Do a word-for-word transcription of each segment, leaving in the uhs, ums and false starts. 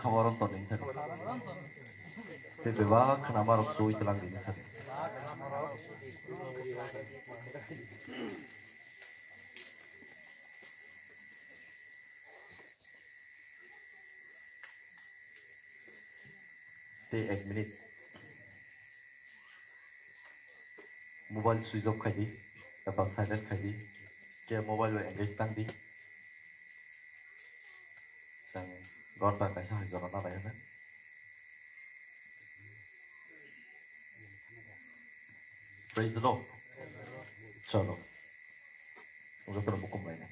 Khabaron to din sari. Te bebak khna marok sui telang din sari. Te ek minute. Mobile switch off khai di, eba silent khai di. Ke mobile bai engage tang di. Sang gonta kaisa hai jora na lai hana. Praise the Lord. Chalo. Jotono mukum lainai.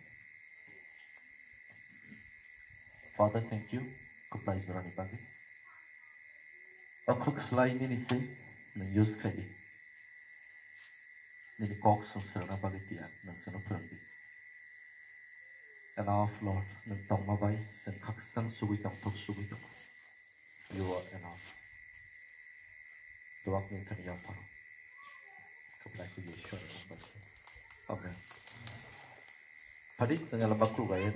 Father, thank you. Kwplai jorani bagwi. O khuk slai nini se nwng use khai di. Nini kok song srwngna bagwi tiya nwng chwngno phwrwng di. Enough, Lord, nwng tongma bai chwng khakchang sugwi tong, thok sugwi tong. You are enough. Duak ni thani yang paro. Kaplai ku Yeshua ni mung bai. Amen. Phadi, chwng lamba kru bai.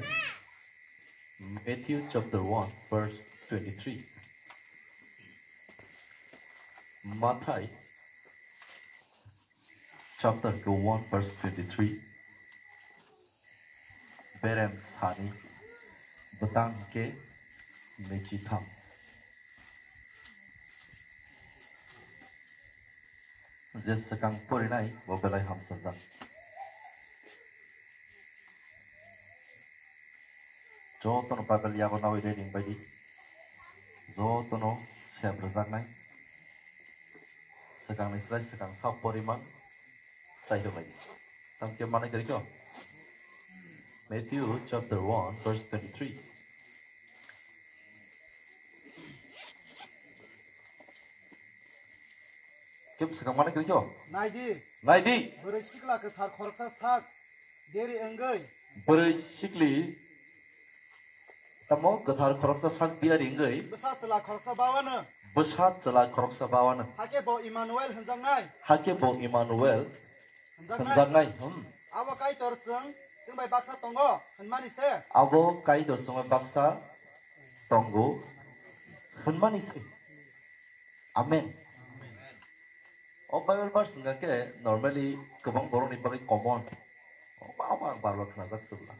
Matthew chapter one, verse twenty-three. Mathai chapter one, verse twenty-three. Berem sani bwtang hwnkhe mechitham. Je swkang porinai bo belai hamsajak. Jotono Bible yago nawi reading baidi. Jotono sep rwjaknai. Swkangni slai swkang sa poriman chaitok lai. Tam ke manai kwrwi kho? Matthew chapter one, verse twenty-three. Kebo swkang manai kwrwi kho? Naidi. Naidi. Bwrwi sikla kwthar khoroksa sak deri wngwi. Bwrwi sikli tamo kwthar khoroksa sak diari wngwi. Bwsa chwla khoroksa bawano. Bwsa chwla khoroksa bawano. Hakhe bo Immanuel hwnjaknai. Hakhe bo Immanuel hwnjaknai. Hwnjaknai. Hmm. Abo Kaitor chwng, chwng bai baksa tongo hwnmani se. Abo Kaitor chwng bai baksa tongo hwnmani se. Amen. O Bible verse hwnka khe normally kwbang borokni bagwi common. O ma, ma, ang bar bar khnajak se bwla.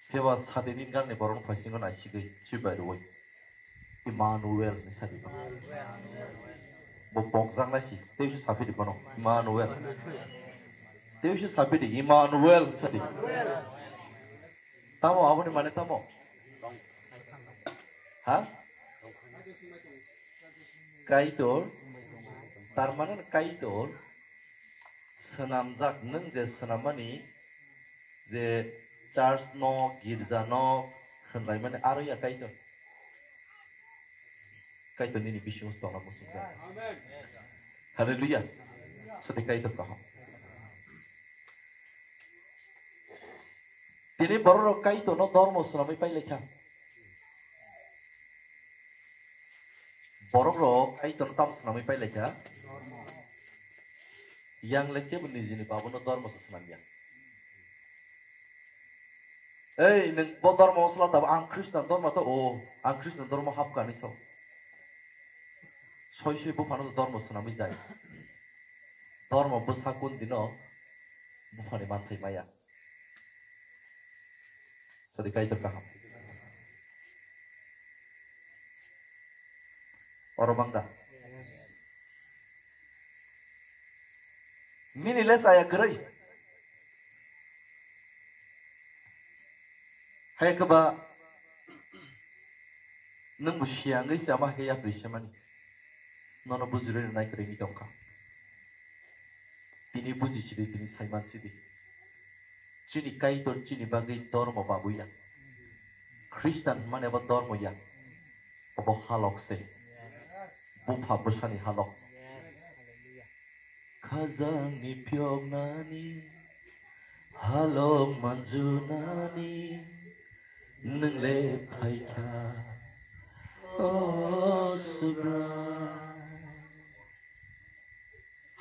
Phiya ba sadi ni gangni borokno phaisingo naisigwi, chibai rwui. Immanuel ni sadi bo. Bo bokjaknai si, tei se saphi di bono, Immanuel. Tei se saphi di, Immanuel sadi. Tamo aboni mane tamo? Ha? Kaitor, tar mane Kaitor swnamjak, nwng je swnammani je church no, girja no, hwnlaimani aro ya Kaitor. Kaitor nini bisingo tongna muchungjak. Hallelujah. Sadi Kaitor kaham. Tini bororok Kaitorno dormo swnamwi pailaikha. Borokrok Kaitorno tamo swnamwi pailaikha? Yang le kebo nijini babuno dormo se swnamya. Ei, nwng bo dormo swla tabo, ang Khristan dormo to, o, ang Khristan dormo hapkani so. Soi soi buphano dormo swnamwi jai. Dormo bwsa kun dino buphani manthai maya. Sadi Kaitor kaham. Oro bangda. Nini le saya kwrwi. Hai khe ba nwng bo siyangwi se ama hai khe yapri se mani. Nono bujirwi rwnai kwrwi wngwi tongkha. Tini buji sidi, tini saiman sidi. Chini Kaitor chini bagwi dormo babwi ya. Khristan hwnmani abo dormo ya. Obo halok se. Bupha bwsani halok. Khajangni phiyoknani halok manjunani nwng le phaikha, o Subrai.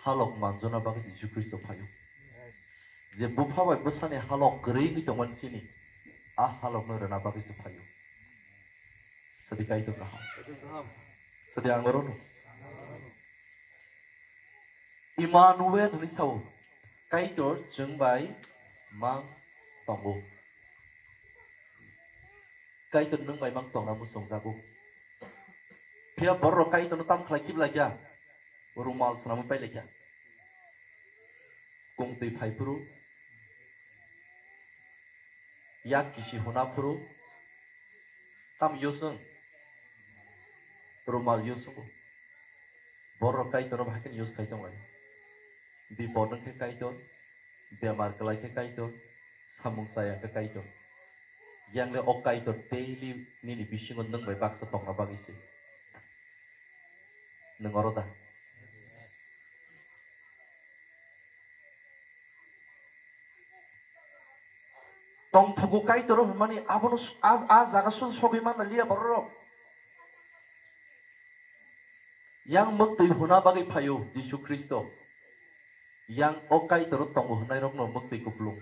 Halok manjuna bagwi Jisu Khristo phaio. Je bupha bai bwsani halok kwrwi wngwi tongmani chini, a halokno rwna bagwi se phaio. Sadi Kaitor kaham. Sadi ang orono. Immanuel hwnwi sao. Kaitor chwng bai mang tongo. Kaitor nwng bai mang tongna muchungjago. Phiya borok Kaitorno tam khlai kiblaikha. Rumal swnamwi pailaikha. Kungtwi phai phuru. Yak kisi huna phuru. Tam yusung. Rumal yusungo. Borok Kaitorno bahai kheno use khai tonglai. Bipod wng khe Kaitor, bemar kwlai khe Kaitor, samung chaya khe Kaitor. Yang le o Kaitor daily nini bisingo nwng bai baksa tongna bagwi se. Nwng oro da? Tongthogo Kaitor hwnmani abono s-, a, a jaga song sogwi manna liya bororok. Yang mwktwi huna bagwi phaio Jisu Khristo. Yang o Kaitor tongo hwnnairokno mwktwi kupulung.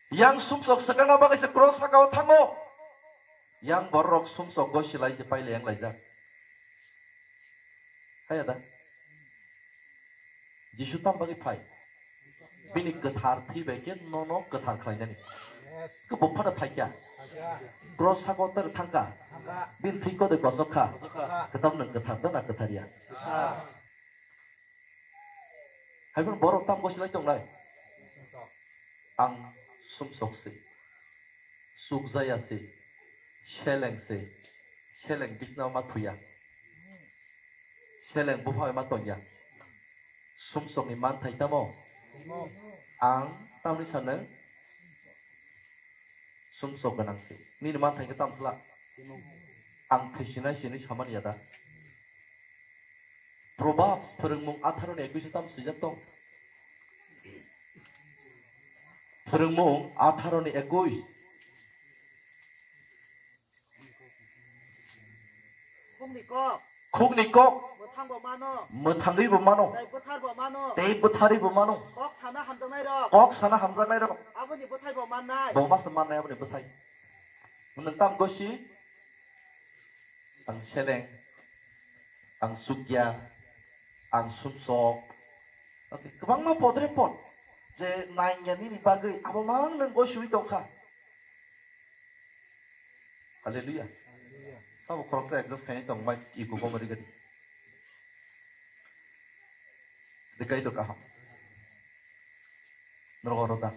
Yang sumsok swkangna bagwi se cross sakao thango. Yang bororok sumsok gosilai se pailai yang laijak. Haya da? Jisu tam bagwi phai. Bini kwthar thwi bai khe nono kwthar khlainani. Khe bo phano phaikha. Cross sakao tar thangkha. Bini thwi kodoi kochok kha. Kwtam nwng kwthar da na kwthar ya? Hai phano borok tam gosilai tongnai. Ang sumsok se. Sukjaya se, seleng se, seleng bisna ma thuya, seleng bupha ma tongya. Sumsokni manthai tamo? Ang tamni sanang sumsok gwnang se. Nini manthai khe tam sla? Ang thwisinai sini samani ya da? Proverbs phwrwngmung atharo ni ekuis tam swijak tong. Phwrwngmung atharo ni ekuis. Khukni kok. Khukni kok. Mwthang bo mano. Mwthangwi bo mano. Tei bwthar bo mano. Tei bwtharwi bo mano. Kok sana hamjaknai rok. Kok sana hamjaknai rok. Aboni bwthai bo mannai. Bo ma se mannai aboni bwthai. Nwng tam gosi. Ang seleng, ang sukya, ang sumsok. Okay, kwbangma podre pod je nangya nini bagwi abo mang nang gosiwi tongkha. Hallelujah. Sabo khoroksa adjust khainai tong mai iko komori gadi. Dekai to kaham. Norok oro da.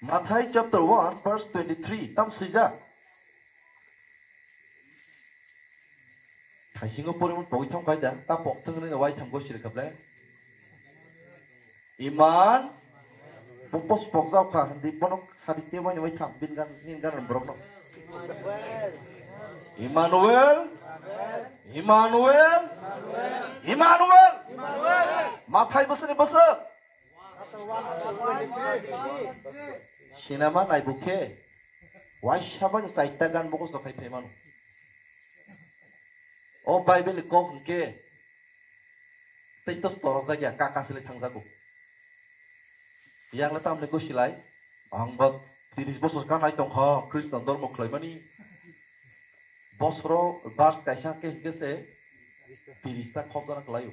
Mathai chapter one verse twenty-three tam swijak. Thaisingo porimon pogwi thang kaida ta pok thang nini wai thang gosiri kable. Iman bupos pokjak kha hindi bono sadi te wai wai thang bin gan nin gan borok no. Immanuel, Immanuel, Immanuel. Mathai bwswkni bwswk. Sinama naibu khe waisa bai chaita gan mukhostok khai phaimano. O Bible ni kok hwnkhe tei to torok jagya kaka sile thangjago. Yang le tamle gosilai ang ba tiris bosor kanai tongkha Khristan dormo khlaimani. Bosoro bars kaisa khe hwnkhe se tiris ta khokjana kwlaio.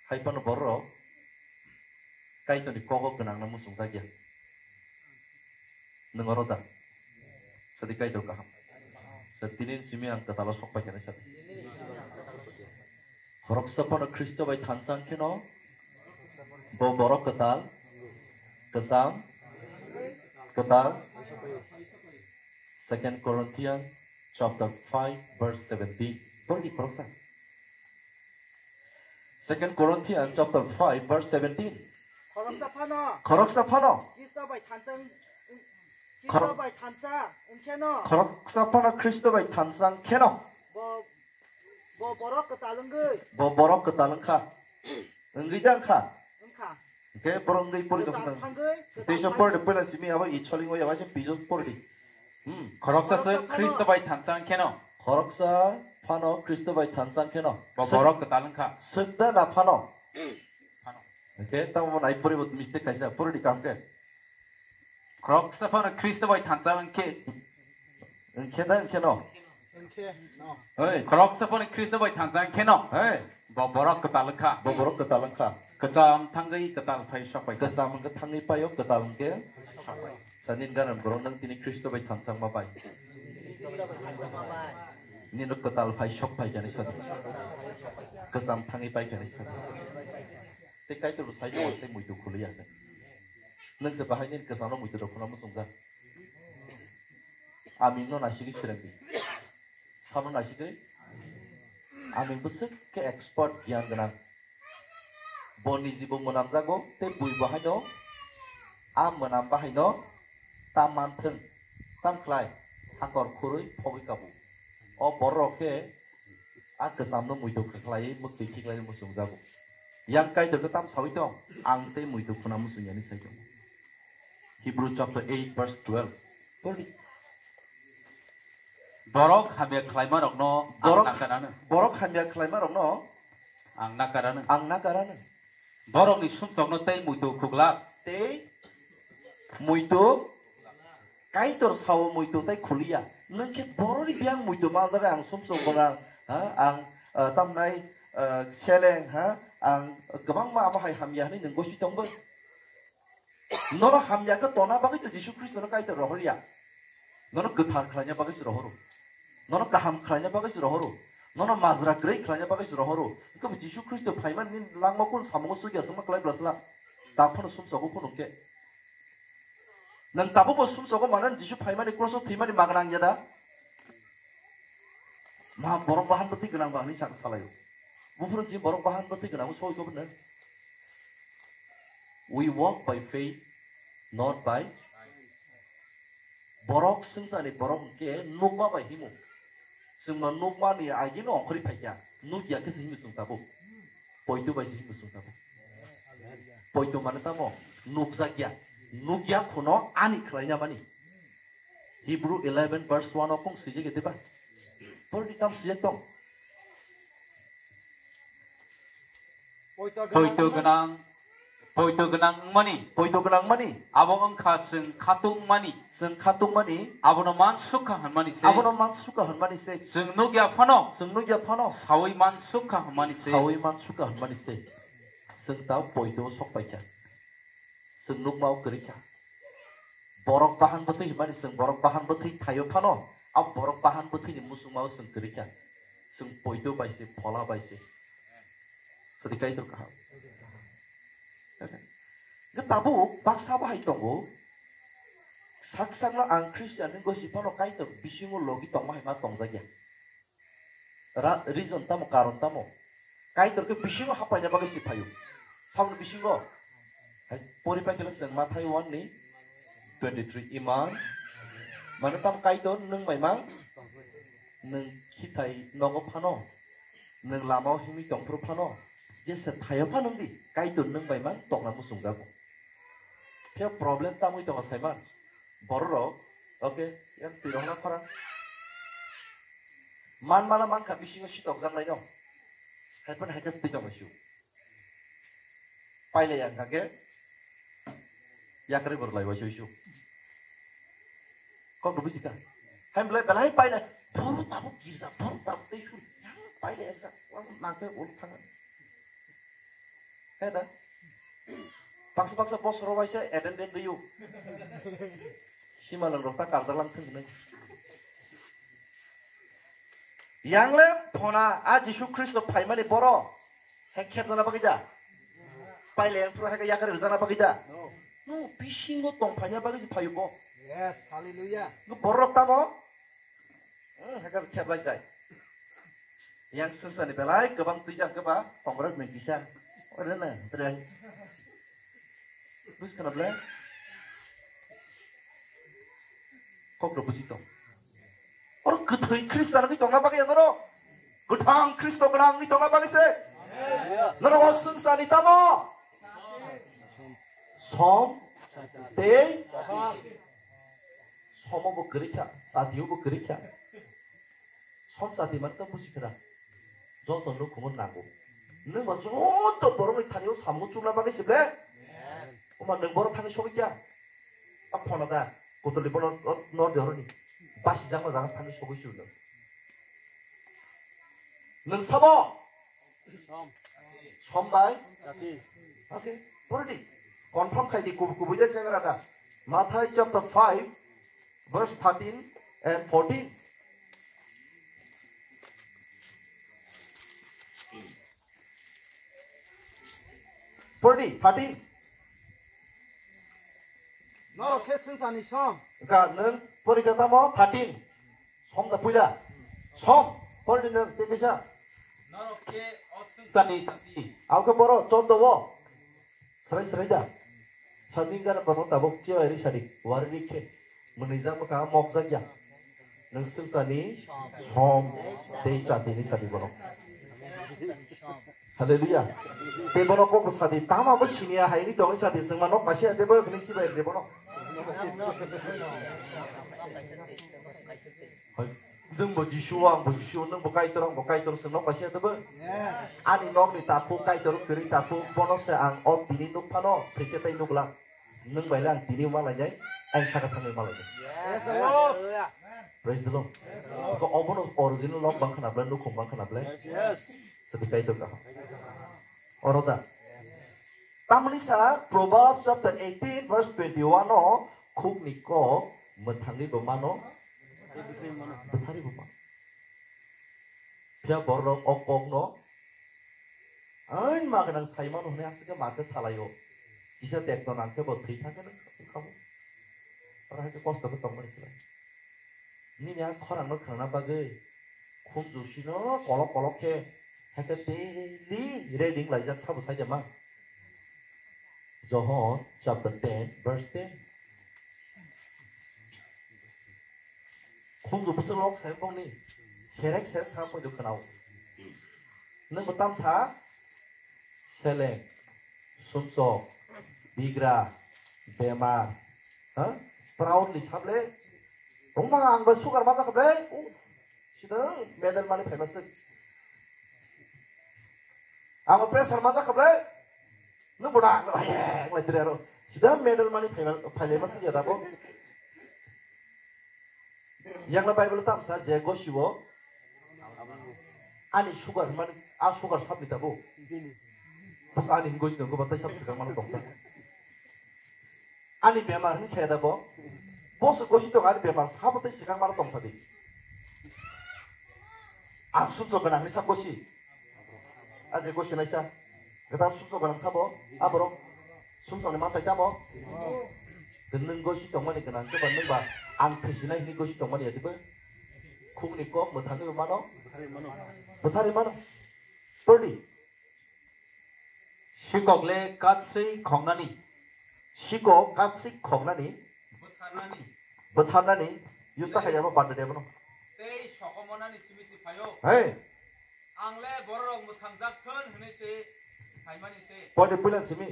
Hai phano bororok Kaitorni kogo gwnangno muchungjak ya. Nwng oro da? Sadi Kaitor kaham. Sa tinin simi ang kwtalo sok pai khe sadi. Khoroksa phano Khristo bai thansa wng kheno bo borok kwtal, kwcham, kwtal. Second Corinthians chapter five verse seventeen. Borokni khoroksa. Second Corinthians chapter five verse seventeen. Khoroksa phano. Khoroksa phano. Khristo bai thansa wng-, Khorok- Khristo bai thansa wng kheno. Khoroksa phano Khristo bai thansa wng kheno. Bo, bo borok kwtal wngwi. Bo borok kwtal wngkha. Wngwi da wngkha. Wngkha. Hwnkhe borok wngwi pori kwtal thangwi, kwtal teisa thangwi. Pordi puila simi abo i soling oi abo se pijo pordi. Hmm. Khoroksa se Khoroksa phano. Khristo bai thansa wng kheno. Khoroksa phano Khristo bai thansa wng kheno. Bo borok kwtal wngkha. Swk da na phano. Phano. Hwnkhe tamo nai poribo mistake kaisa, pori di kaham khe. Khoroksa phano Khristo bai thansa hwnkhe. Hwnkhe da, hwnkhe no? Hwnkhe no. Hei. Khoroksa phano Khristo bai thansa hwnkhe no? Hei. Bo borok kwtal wngkha. Bo borok kwtal wngkha. Kwcham thangwi kwtal phai sok bai. Kwcham hwnkhe thangwi paio, kwtal hwnkhe. Sani ganam borok nang tini Khristo bai thansa wngma bai. Nini kwtal phai sok phai kani sadi. Kwcham thangwi pai kani sadi. Tei Kaitor bo sai tongma tei muitu khuliya. Nwng se bahai nini kwchangno muitu rok khuna muchungjak. Aming no nasigwi sirang di. Samo nasigwi. Aming bwswk khe expert giyan gwnang. Bo niji bo mwnamjago tei bui bo haino a mwnam bahaino ta manthwng tam khlai hakor khurui phogwi kabu. O borok khe a kwchamno muitu khlaiwi mwktwi khiklaiwi muchungjago. Yang Kaitor khe tam sawi tong, ang tei muitu khuna muchungyani sai tong. Hebrew chapter eight verse twelve. Pori. Borok hamya khlaimarokno ang Borok, nakarano. Borok hamya khlaimarokno ang nakarano. Ang nakarano. Borokni sumsokno tei muitu khuklak. Tei muitu Kaitor sao muitu tei khuliya. Nwng khe borokni biyang muitu manjak ang sumsok gwnang, ha? Ang, ah, tamnai, ah, seleng, ha? Ang kwbangma amo hai hamya hwnwi nwng gosi tongbo. Nono hamya khe tona bagwi to Jisu Khristono Kaitor rohorya. Nono kwthar khlaina bagwi se rohoro. Nono kaham khlaina bagwi se rohoro. Nono majra kwrwi khlaina bagwi se rohoro. Hwnkhe bo Jisu Khristo phaimani langma kun samungo sugya songma kwlai bwlasla. Taphano sumsogo phunuk khe. Nwng tabukbo sumsogo mano Jisu phaimani cross-o thwimani magna wngya da? Ma borok bahan bwtwi gwnang ba hwnwi sak salaio. Buphuru je borok bahan bwtwi gwnang soi kobno. We walk by faith, not by. Borok swngchani borok hwnkhe nukma bai himo. Chwngno nukmani agino ongkhorwi phaikha. Nukya khe se himo chwng tabuk. Poito bai se himo chwng tabuk. Poito mane tamo nukjakya. Nukya khuno ani khlaina mani. Hebrew eleven verse one o kung swijak ya diba? Pori di, tam swijak tong. Poito gwnang, poito gwnang wngmani. Poito gwnang mani. Abo wngkha chwng khatung mani. Chwng khatung mani. Abono man sukha hwnmani se. Abono man sukha hwnmani se. Chwng nukya phano. Chwng nukya phano. Sawi man sukha hwnmani se. Sawi man sukha hwnmani se. Chwng ta poito sok paikha. Chwng nukmao kwrwi kha. Borok bahan bwtwi hwnmani chwng borok bahan bwtwi thaio phano, a borok bahan bwtwini muchungmao chwng kwrwi kha. Chwng poito bai se, phola bai se. Sadi Kaitor kaham. Hwnkhe tabuk baksa bo hai tongo. Sak sakno ang Christian hwnkhe si phano Kaitor bisingo logi tongma hai ma tongjakya. Ra-, reason tamo, karon tamo? Kaitor khe bisingo hapaina bagwi se phaio. Samni bisingo. Hai, pori paikhe chwng Mathai one ni twenty three iman. Mane tam Kaitor nwng bai mang. Nwng khithai nogo phano. Nwng lamao himwi tongphuru phano. Jesa thaio phano di. Kaitor nwng bai mang tongna muchungjago. Phiya problem tamwi tongo saiman. Bororok. Okay. Yang twi rokna khorang. Man mala mankha bisingo sitokjaknaino. Haiphano haikhe twi tongmai su. Pailai ang kha khe. Yakarwi borok lai waisui su. Kok rw buji kha. Hai belai belai pailai. Boru tabuk girja, boru tabuk tei su. Yang pailai ang kha. Wang nang khe ul thang. He da. Baksa baksa bosoro waisa attendant riyo. Simalang rok ta karjalang thang nai. Yang le phona a Jisu Khristo phaimani boro. He khep jana bagwi da. Paile yang phuru he yakar jana bagwi da. No, bisingo tong phaina bagwi se phayo bo. Yes, hallelujah. No borok tamo. Hmm, haka khe bai jai. Yang sensani belai kwbang twijak khe ba tongrok ni kisa. Ore na, tere. Bus kana ble? Kok ro buji tong. Oro kwthwi Khristian ni tongna bagwi ano ro. Kwthang Khristo gwnang ni tongna bagwi se. Noro sensani tamo. Som tei somo bo kwrwi kha, satio bo kwrwi kha. Som sati man to busi khna. Joto no khumon nango. Nwng ba joto borokni thani o samung chukna bagwi se ble? Yes. Oma nwng borok thani sogwi kya? A phone da, kutuli bono nor de horoni. Basi jangma jaga thani sogwi se nwng. Nwng sabo? Som. Som bai? Jati. Okay, pori di. Confirm khai di, kub-, kubui de sengra da. Mathai chapter five, verse thirteen and fourteen. Pori di, thirteen. Norok khe swngcharni som. Ka nwng pori kha tamo thirteen. Som da puila. Som. Pori di nwng tei kaisa. Norok khe o swngcharni Tani. Tati. Ang khe boro choddo o. Srai srai da. Sanding gana borok tabuk chibai ri sadi. Wari ri khe. Mwnwi jak bwkha mok jak ya. Nwng swngcharni som tei chatini sadi bono. Hallelujah. Tei bono kok sadi tama bo siniya hai ni tongwi sadi swngma nok kasia tei bo khni sibai ri bono. Hoi. Nwng bo Jisu, ang bo Jisu, nwng bo Kaitor, ang bo Kaitor, se nok kaisa tebo. Yes. Ani nok ni takhuk Kaitor kwrwi takhuk, bono se ang o tini nuk phano, thwikhe tei nuklang. Nwng bai le ang tini ma lainai, ang saka thangwi ma lainai. Yes, Lord. Praise the Lord. Yes, Lord. Ko obono original nok bang khna ble, nukhung bang khna ble. Yes. Sadi Kaitor kaham. Oro da. Tamoni sa Proverbs chapter eighteen verse twenty-one o khukni kok mwthangwi bo mano, bwthari bo mano. Phiya borok o kokno, "Ai, ma gwnang sai mano," hwnwi aswk khe ma khe salai-o. Kisa tekto nang khe bo thwi thang khe nang kha bo. Oro hai khe kosto khe tongmani slai. Nini a khorang no khwna bagwi khum jusino kolok kolok khe, hai khe daily reading laijak sabo sai de ma. Johon chapter ten verse ten. Khum ju bwswk lok sai bongni serek serek sa poito khwnao. Nwng bo tam sa? Seleng, sumsok, bigra, bemar, ha? Proudly sable, "Rungma ang bai sugar ma jakha ble, uh, sida medal mani phaima se. Ang pressure ma jakha ble, nung boda ang lai lai dire aro. Sida medal mani phaima, phaile ma se ya dabo." Yang na Bible tam sa je gosiwo ani sugar mani a sugar sabni tabo. Bus ani gosi nungko batai sab sikang mano tongsa. Ani bemar hini saya dabo. Bos gosi tong ani bemar sabo tai sikang mano tongsa di. Ang sumsok gwnang hini sab gosi. A je gosi naisa. Gata sumsok gwnang sabo. Aborok. Sumsokni manthai tamo? Nwng gosi tongmani gwnang khe ba nwng ba ang phisinai hwnwi gosi tongmani ya dibo? Khukni kok mwthangwi mano? Bwthari mano. Pordi. Sikok le katswi khongnani. Sikok katswi khongnani. Bwtharnani. Bwtharnani. Yusta khaiyama banda debono. Tei sokomonani simi si phaio. Hey. Ang le bororok mwthangjak thun hwnwi se phaimani se. Pordi puilan simi.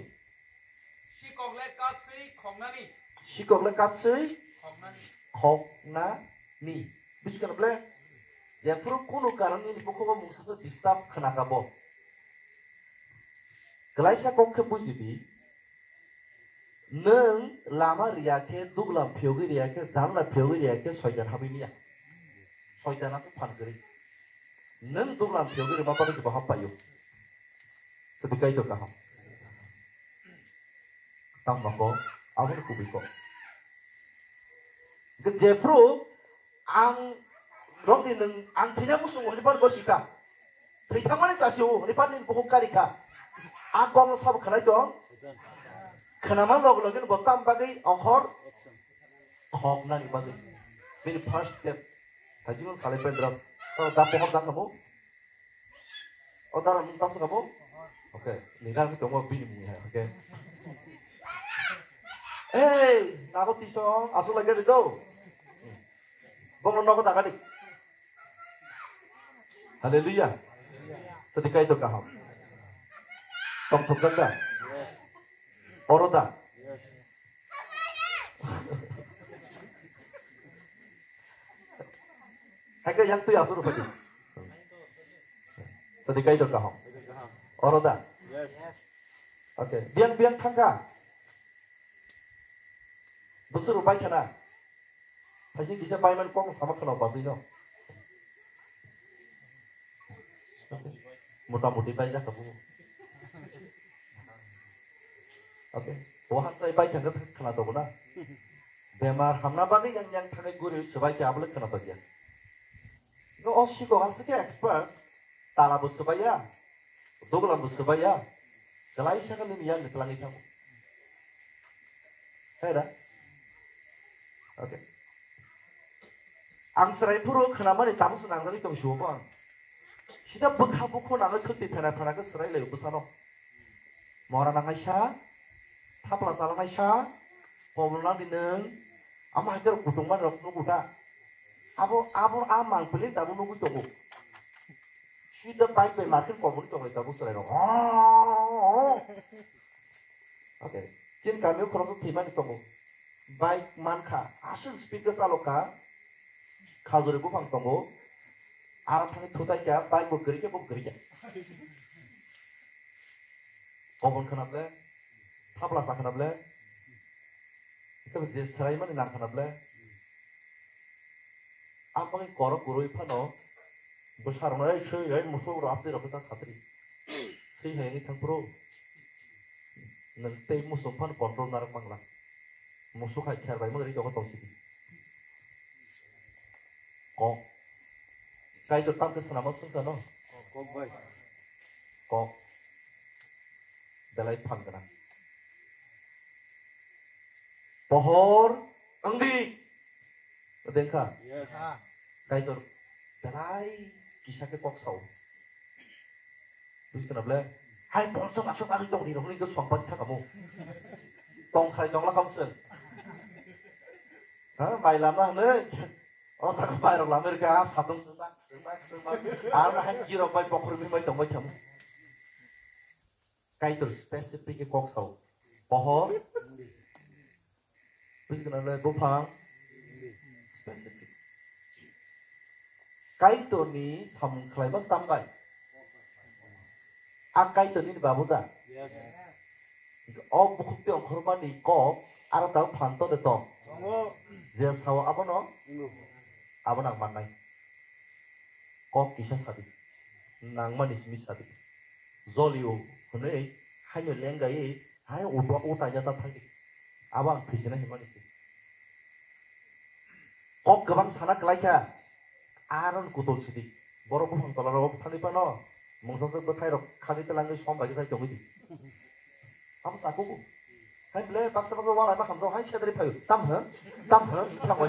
Sikok le katswi khoknani. Sikok le katswi khoknani. Khoknani. Buji kano ble? Jephuru kunu karon nini bukhugo mungsa se disturb khna kha bo. Klaisa kok khe buji di. Nwng lama riya khe, duglam phiyogwi riya khe, janla phiyogwi riya khe, soitan habwi niya. Soitan aswk phan kwrwi. Nwng duglam phiyogwi rwma bagwi se bo hap paio. Tei Kaitor kaham. Tamo kok, abono kubui kok. Hwnkhe jephru ang rokni nwng ang thwina muchungo hwnwi phano gosi kha. Thwi thangmani chasi-o hwnwi phano nini bukhuk kari kha. A kokno sabo khwnai tong. Khwnama log logino bo tam bagwi okhor khoknani bagwi. Bini first step. Hajino salai pendra. O da pohor da khamu. O dara mung tang saka bo? Okay, ni dara tongo bini mung ya, okay. Hey, nago tisong, asuk lagi ada do. Bong nogo daga di. Haleluya. Tadi Kaitor kaham. Tong tong daga. Oro da. Hai khe yang twi asuk rw phai di. Tadi Kaitor kaham. Oro da? Okay. Biyang biyang thangkha. Bwswk rok bai khana. Thaising kisa bai man kok sama khana basui no. Mota moti bai jakha bu. Okay. Bo hansai bai thangkha khana to na. Bemar hamna bagwi yang yang thangwi guri swbai khe abole khana to ya. No o siko aswk khe expert. Tala bo swbaiya. Duglam bo swbaiya. Kwlai sakha nini yang ni twlangwi thango. Hai da? Okay. Ang chwrai phuru khwnamani tabuk se nangjagwi tong sibo ang. Sida bwkha bukhu nangwi khwtwi phena phena khe swrai lai bwsano. Mora nangnai sa, thapla chala nai sa, pobol nang di nwng, amo hai khe kutung man rok nugu ta. Abo, abo a mang pili tabuk nugwi tongo. Sida bike bai market kobor tong lai tabuk chwrai rok. Okay. Chini kamio khoroksa thwimani tongo. Bike mankha, aswk speed o chalokha. Khajuri buphang tongo. Aro thangwi thutai kha, bike bo kwrwi khe, bo kwrwi kha. Kobor khna ble, thapla sa khna ble. Ito je swraimani nang khna ble. Ang bagwi korok kwrwi phano bwsarokno, "Ei, swi, ei, musuk rok, apni rok khe ta satri." Swi hai wngwi thang phuru nwng tei musuk phano control narwk mangla. Musuk hai kher bai mangri dogo tong sidi. Kok. Kaitor tamkhe swnamo swngchano? Kok bai. Kok. Belai phan gwnang. Pohor wngdi. Dengkha. Yes. Kaitor belai kisa khe kok sao. Bujikhna ble? Hai ponsok aswk bagwi tongdi rokni khe songpani thangamo. Tongkhai tongla kamswk. Ha, mai lama hwnwi. O saka mai rok lamai rwkha, a satung swbak, swbak, swbak. Ar hai kirok bai bokhorok bai tongbai thamo. Kaitor specific khe kok sao. Pohor. Bujikhna le buphang. Specific. Kaitorni samung khlaima stambai. A Kaitorni babu da? O bukhuk tei ongkhormani kok aro tabuk phan to de tong. Je sao abono, abono ang mannai. Kok kisa sadi. Nangmani simi sadi. Jolio hwnwi haino lenggaiwi hai uto utai jata thangdi. Abo ang thwijina himani se. Kok kwbang sana kwlai kha. Aron kutol sidi. Borok buphang tola rok thangwi phano mungsa se bwthai rok khagwi twlangwi som bai khe sai tongwi di. Abo sakugo. Hai ble baksa baksa walai ma hamjao hai sedri phaio. Tam hwn? Tam hwn? Thangwi.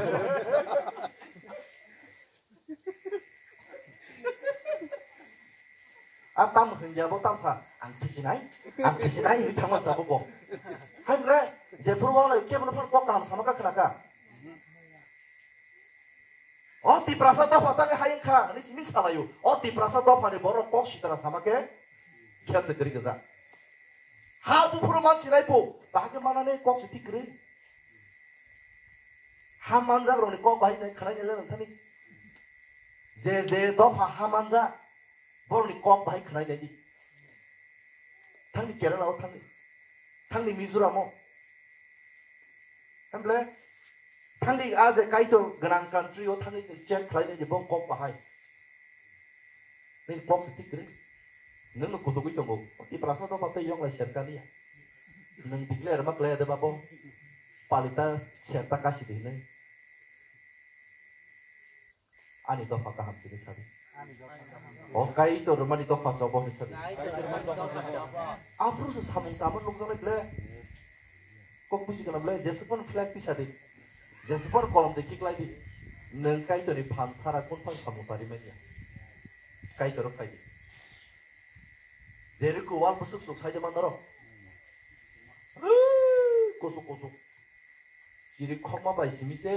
A tam hwnjabo tamsa, "Ang thwijinai, ang thwijinai," hinwi thangma sabo bo. Hai ble, jephuru walai kebono phano kok kaham sama kha khna kha. O Tiprasa dopha tangwi hai wngkha, hinwi simi salaio. O Tiprasa dophani borok kok sitra sama khe khe se kwrwi gwja. Ha buphuru man sinai bo, bahai khe manani kok se thik kwrwi. Ha manjak rokni kok bahai nai khwnai nai le nang thani. Je je dopha ha manjak, borokni kok bahai khwnai nai di. Thangni Kerala o thangni. Thangni Mizoram o. Hemble thangni a je Kaitor gwnang country o thangni check khlai nai di bo kok bahai. Nini kok se thik kwrwi. Nwng no kutugwi tongo. O Tiprasa dopha tei yong lai serkar ya. Nwng declare ma khlai de babo. Palita serta kasi di hinwi. Ani dopha kaham sini sadi. O Kaitor rwmani dopha se obo hinwi sadi. Aphuru se samung sama nukjaknai ble. Kok buji kana ble, jesukmani flag tisa di. Jesukmani kolom de khiklai di. Nwng Kaitorni phan sara kun phan samung tari manya. Kaitor phai di. Jeriko wal bwswk swk sai de man daro. Kusuk kusuk. Chiri khokma bai simi se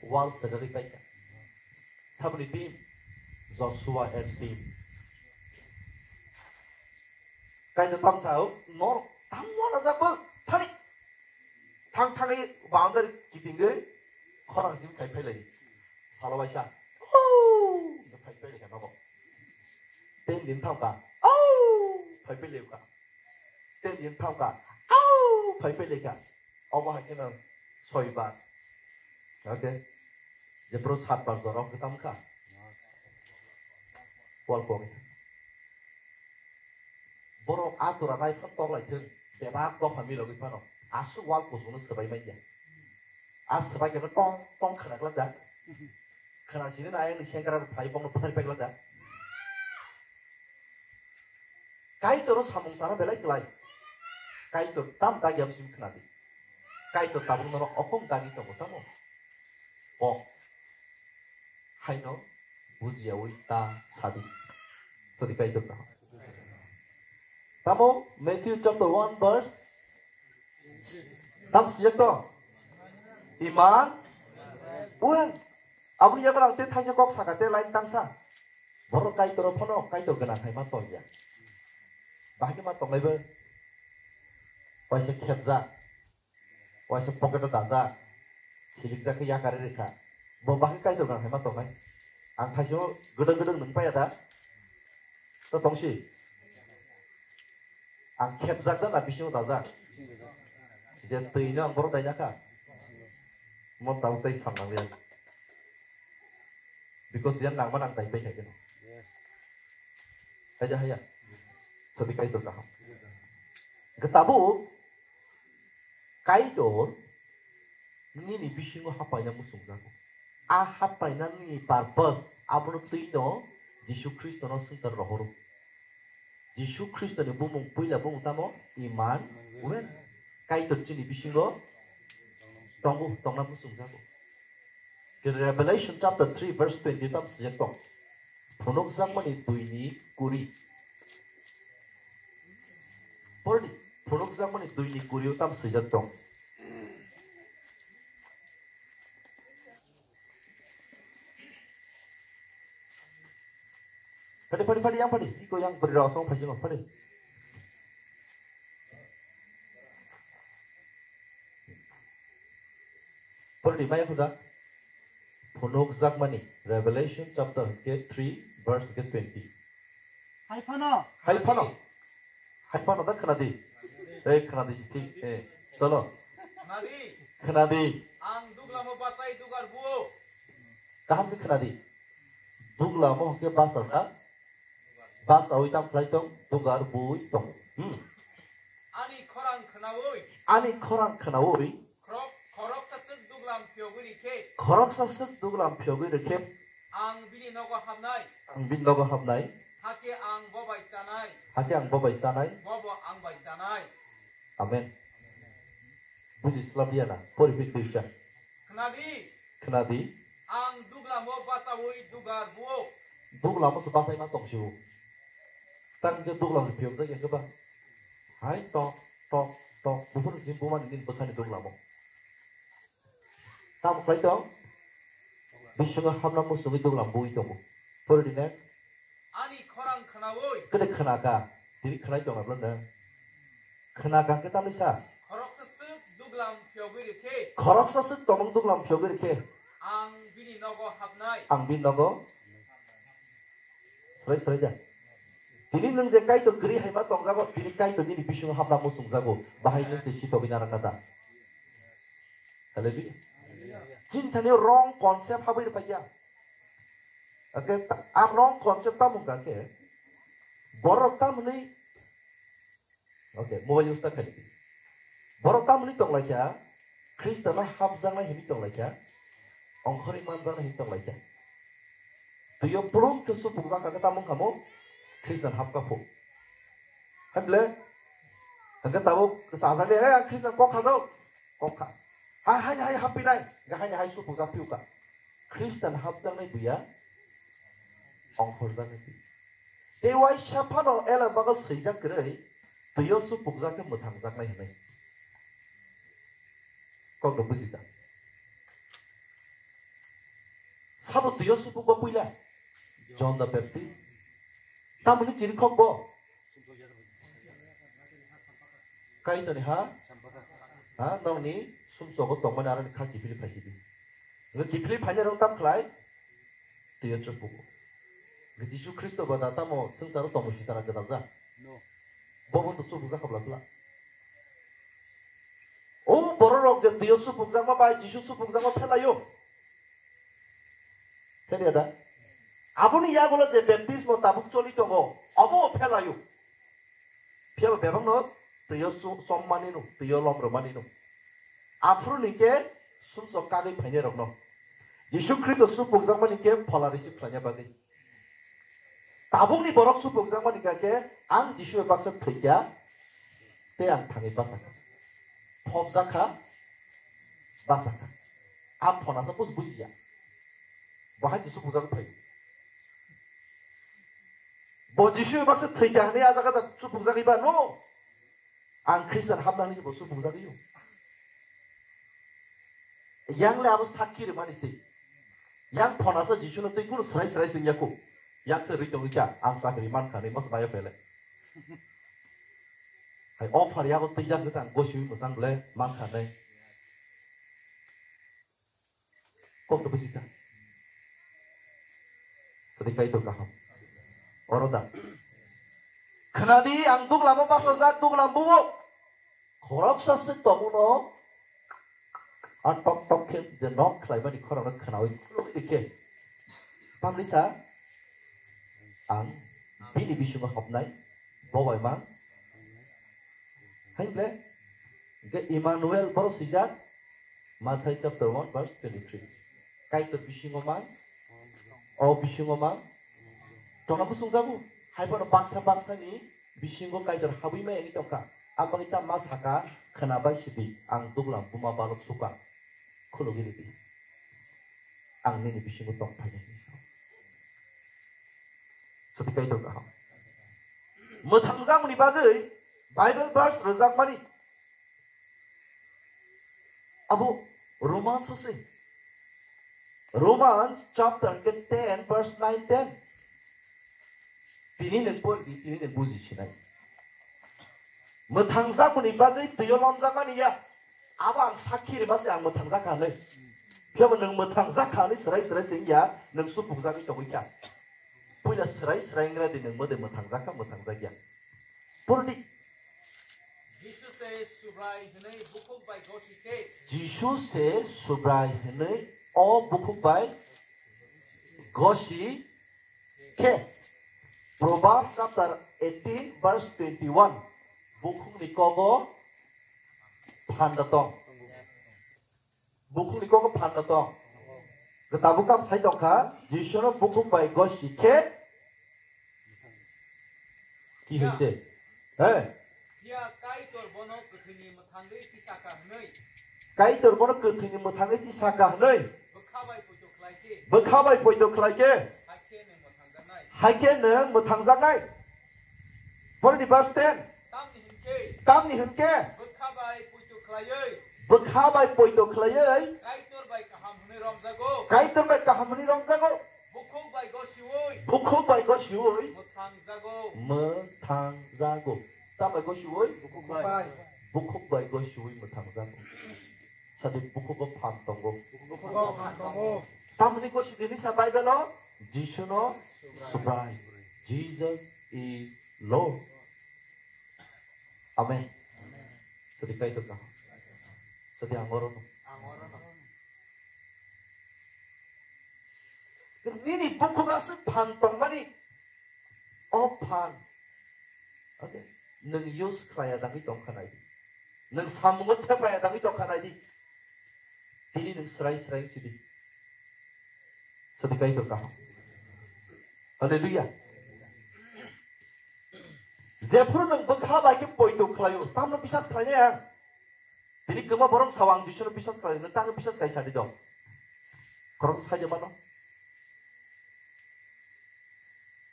wal sajagwi paikha. Saboni team, Joshua and team. Kaisa tamsa o nor tam wala jak bo thani. Thang thangwi boundary kitingwi khorang simi khai phailai. Salo waisa. Oh, khai phailai kha nogo. Ten din thang ta. Oh, Phai pele ka. Ten din thang ka. Au! Phai pele ka. Obo hai khe nang soi bar. Okay. Je pro sat bar jorok tam ka. Wal kong. Borok a tura nai phan tok lai thung. Bebak dopha milogwi phano. Aswk wal kusung no swbai manya. A swbai khe tong tong khna glak da. Khna sini na ayang ni sengkara phai bong no phai pek glak da. Kaitor o samung sana belai klai. Kaitor tam dagi am sim khna di. Kaitor tabuk nono okong dagi tongo tamo. Kok. Haino bujiyawi ta sadi. Sadi Kaitor ta. Tamo Matthew chapter one verse. Tam siyek to. Iman. Uen. Aboni yago ang te thaisa kok saka te line tangsa. Borok Kaitor phano Kaitor gana khai ma tongya. Bahai ma tonglai bo. Paisa khepjak. Waisa pocket o dajak, silikjak khe yakari rikha. Bo bahai Kaitor gana hai ma tongnai. Ang thaisio gwdwng gwdwng nwng paya da? To tongsi. Ang khepjak da na bisingo dajak? Je twi no ang borok daina kha. Mo tabuk tai sam nang liya. Because yang nang ma nang tai pai khai keno. Haya haya. Sadi Kaitor kaham. Khe tabuk Kaitor nini bisingo hapaina muchungjago. A hapaina nini purpose, abono twino Jisu Khristono swngchar rohoro. Jisu Khristoni bumung, puila bumung tamo Imanuel. Kaitor chini bisingo tongo, tongna muchungjago. Revelation chapter three verse twenty tam swijak tong. Phunukjakmani dui ni kuri. Pordi, phunukjakmani dui ni kuri o tam swijak tong. Phadi, phadi, phadi, yang phadi. Iko yang beri rasa phadi, phadi. Pordi maya khuda. Phunukjakmani, Revelation chapter ke three, verse ke twenty. Hai phano. Hai phano. Hai phano da khwnadi. Ei khwnadi siti. Eh, cholo. Khwnadi. Khwnadi. Ang duglamo bachai dugar buo. Kaham khe khwnadi. Duglamo hwnkhe basa kha. Basawi tam khlai tong, dugar bui tong. Hmm. Ani khorang khnaui. Ani khorang khnaui. Khorok, khoroksa swk duglam phiyogwi rikhe. Khoroksa swk duglam phiyogwi rikhe. Ang bini nogo habnai. Ang bini nogo habnai. Hakhe ang bo bai chanai. Hakhe ang bo bai chanai. Bo bo ang bai chanai. Amen. Buji slap ya na? Pori pik duisa. Khnadi. Khnadi. Ang duglamo bachaui dugar buo. Duglamo se bachai ma tong siu. Tang je duglam se phiyok jak yang ba. Hai tok tok tok. Buphuru jim bumani din bwkhani duglamo. Tam khlai tong. Bisingo hamna musugwi duglam bui tongo. Pori di next. Ani khorang khnaui. Kede khna ka? Tini khnai tong abla na. Khna ka khe tamni sa? Khoroksa swk duglam phiyogwi rikhe. Khoroksa swk tomong duglam phiyogwi rikhe. Ang bini nogo habnai. Ang bini nogo. Srai srai ja. Tini nwng je Kaitor kwrwi hai ma tongjago, tini Kaitor nini bisingo habna muchungjago. Bahai nwng se sitogwi narwkna da. Hallelujah. Chini thani wrong concept habwi rwpaiya. Ake ta-, a wrong concept tamo hwnkha khe, borok tamoni, okay, mobile use ta khaidi. Borok tamoni tonglaikha, Khristo no hapjaknai hinwi tonglaikha, ongkhorwi manjaknai hinwi tonglaikha. Twiyo plung khe supukjak kha khe tamo wngkha mo, Khristo no hapkha phu. Haible, hwnkhe tabuk sajagwi, "Hey, ang Khristo kok kha do." Kok kha. Hai, hai, hai, hapinai. Ga hai, hai, supukjak phiu kha. Khristo no hapjaknai buya ongkhorjaknai phi. Tei waisa phano ela bago swijak kwrwi, twiyo supukjak khe mwthangjaknai hinwi. Kok no buji ta. Sabo twiyo supukba puila? John the Baptist. Tamoni chini khok bo? Kaitorni ha? Ha, nokni sumsogo tongmani aroni kha kiphilwi phaisidi. Nokni kiphilwi phainai rok tam khlai? Twiyo chupugo. Jisu Khristo ba da tamo swngcharo tomo sitara gwdalja? No. Bobo to supukjak kha bla bla. O bororok je twiyo supukjakma bai Jisu supukjakma phelaio. Pheliya da? Aboni yagulo je baptismo tabuk choli tongo, obo phelaio. Phiyaba bebakno twiyo su-, sommani no, twiyo lomrwmani no. Aphuru ni khe sumsok kagwi phainai rokno. Jisu Khristo supukjakmani khe phola receive khlaina bagwi. Tabukni borok supukjakmani kha khe, ang Jisu bai baksa thwikha, tei ang thangwi bachakha. Phobjakha, bachakha. A phonasa bus bujiya. Bo hai Jisu supukjagwi phaio. Bo Jisu bai baksa thwikha hwnwi a jaga da supukjagwi ba no? Ang Khristan hapna hwnwi se bo supukjagwi o. Yang le abo sakki rwmani se. Yang phonasa Jisuno tei kunu srai srai swngya kho. Yang se rwi tongwi kha, ang chakri mankha hwnwi masa maya pele. Hai offer yago tei yang se ang gosiwi mwchang ble mankha hwnwi. Kok to bisi ta. Tadi kai to kaham. Oro da. Khnadi ang duglam o basa jak duglam buo. Khoroksa se tomuno. An tok tok khe je nok khlaimani khorokno khnawi khulugwi khe. Tamni sa ang bini bisingo hopnai. Bo bai ma. Hai ble. Hingke Emmanuel boro swijak Mathai chapter one verse twenty-three. Kaitor bisingo mang, o bisingo mang, tongna bwswngjago. Hai bono baksa baksa ni bisingo Kaitor habwi mai wngwi tongkha. Aboni ta ma saka khwna bai sidi, ang duglam buma balok suka. Khulugwi ridi. Ang nini bisingo tong phainai. Sadi Kaitor kaham. Mwthangjakmani bagwi Bible verse rwjakmani. Abo Romans o se. Romans chapter ke ten verse nine ten. Tini nwng pori di, tini nwng buji sinai. Mwthangjakmani bagwi twiyo lomjakmani ya. Abo ang sakhi rima se ang mwthangjakha hinwi. Phiya bo nwng mwthangjakha hinwi swrai swrai se wngya, nwng supukjagwi tongwi kha. Puila swrai swrai wngre di nwng mode mwthangjakha, mwthangjakya. Purdi. Jisu se Subrai hinwi bukhuk bai gosi khe. Jisu se Subrai hinwi o bukhuk bai gosi khe. Proverbs chapter eighteen verse twenty-one. Bukhukni kogo phanda tong. Bukhukni kogo phanda tong. Tabuk tam sai tongkha, Jisuno bukhuk bai gosi khe. Ki hise? He? Phiya Kaitor bono kwthwini mwthangwi tisaka hwnwi. Kaitor bono kwthwini mwthangwi tisaka hwnwi. Bwkha bai poito khlai khe. Bwkha bai poito khlai khe. Hakhe nwng mwthangjaknai. Hakhe nwng mwthangjaknai. Porni verse ten. Tamni hwnkhe. Tamni hwnkhe. Bwkha bai poito khlaiwi. Bwkha bai poito khlaiwi. Kaitor bai kaham hwnwi romjago. Kaitor bai kaham hwnwi romjago. Bukhuk bai gosiwi. Bukhuk bai gosiwi. Mwthangjago. Mwthangjago. Tam bai gosiwi? Bukhuk bai. Bukhuk bai gosiwi mwthangjago. Sadi bukhugo phan tongo. Bukhugo phan tongo. Tamni gosi dini sa Bible o, Jisuno Subrai. Jesus is Lord. Amen. Sadi kaitor ka. Sadi angoro no. Nini bukhugo aswk phan tongmani. O phan. Okay. Nwng use khlaiya dagwi tongkha nai di. Nwng samungo thepaya dagwi tongkha nai di. Tini nwng srai srai sidi. Sadi kaitor kaham. Hallelujah. Jephuru nwng bwkha bai khe poito khlaio, tamno bisas khlainai ang. Tini kwma borok sao ang Jisuno bisas khlai, nwng tamo bisas khai sadi dong. Khoroksa saida mano.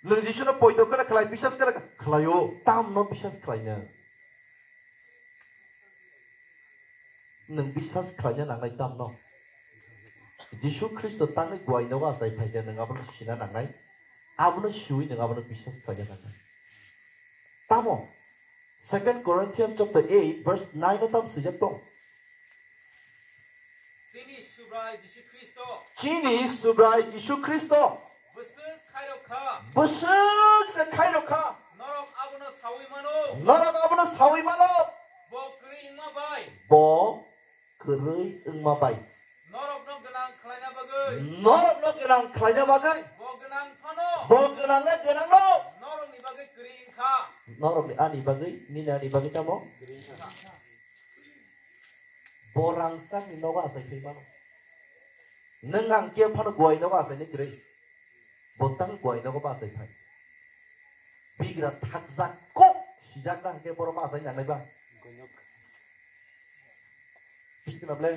Nwng Jisuno poito khe khlai, bisas khe khlaio, tamno bisas khlaina. Nwng bisas khlaina nangnai tamno. Jisu Khristo tangwi guai nogo achai phaikhe nwng abono sina nangnai. Abono siwi nwng abono bisas khlaina nangnai. Tamo? Second Corinthians chapter eight verse nine o tam swijak tong. Chini Subrai Jisu Khristo. Chini Subrai Jisu Khristo. Bwswk khairok kha. Bwswk se khairok kha. No Norok abono saui mano. Norok abono saui mano. Bo kwrwi wngma bai. Bo kwrwi wngma bai. Norokno gwnang khlaina bagwi. Norokno gwnang khlaina bagwi. Bo gwnang phano. Bo gwnang le gwnang no. Norokni bagwi kwrwi wngkha. Norokni ani bagwi, nini ani bagwi tamo? Kwrwi wngkha. Bo rangchakni nogo achai phai mano. Nwng ang khe phano guai nogo achaini kwrwi. Bo tang guai nogo bo achai phai. Bigra thakjak kok sijak na hwnkhe borok bo achai nangnai ba. Bigra ble,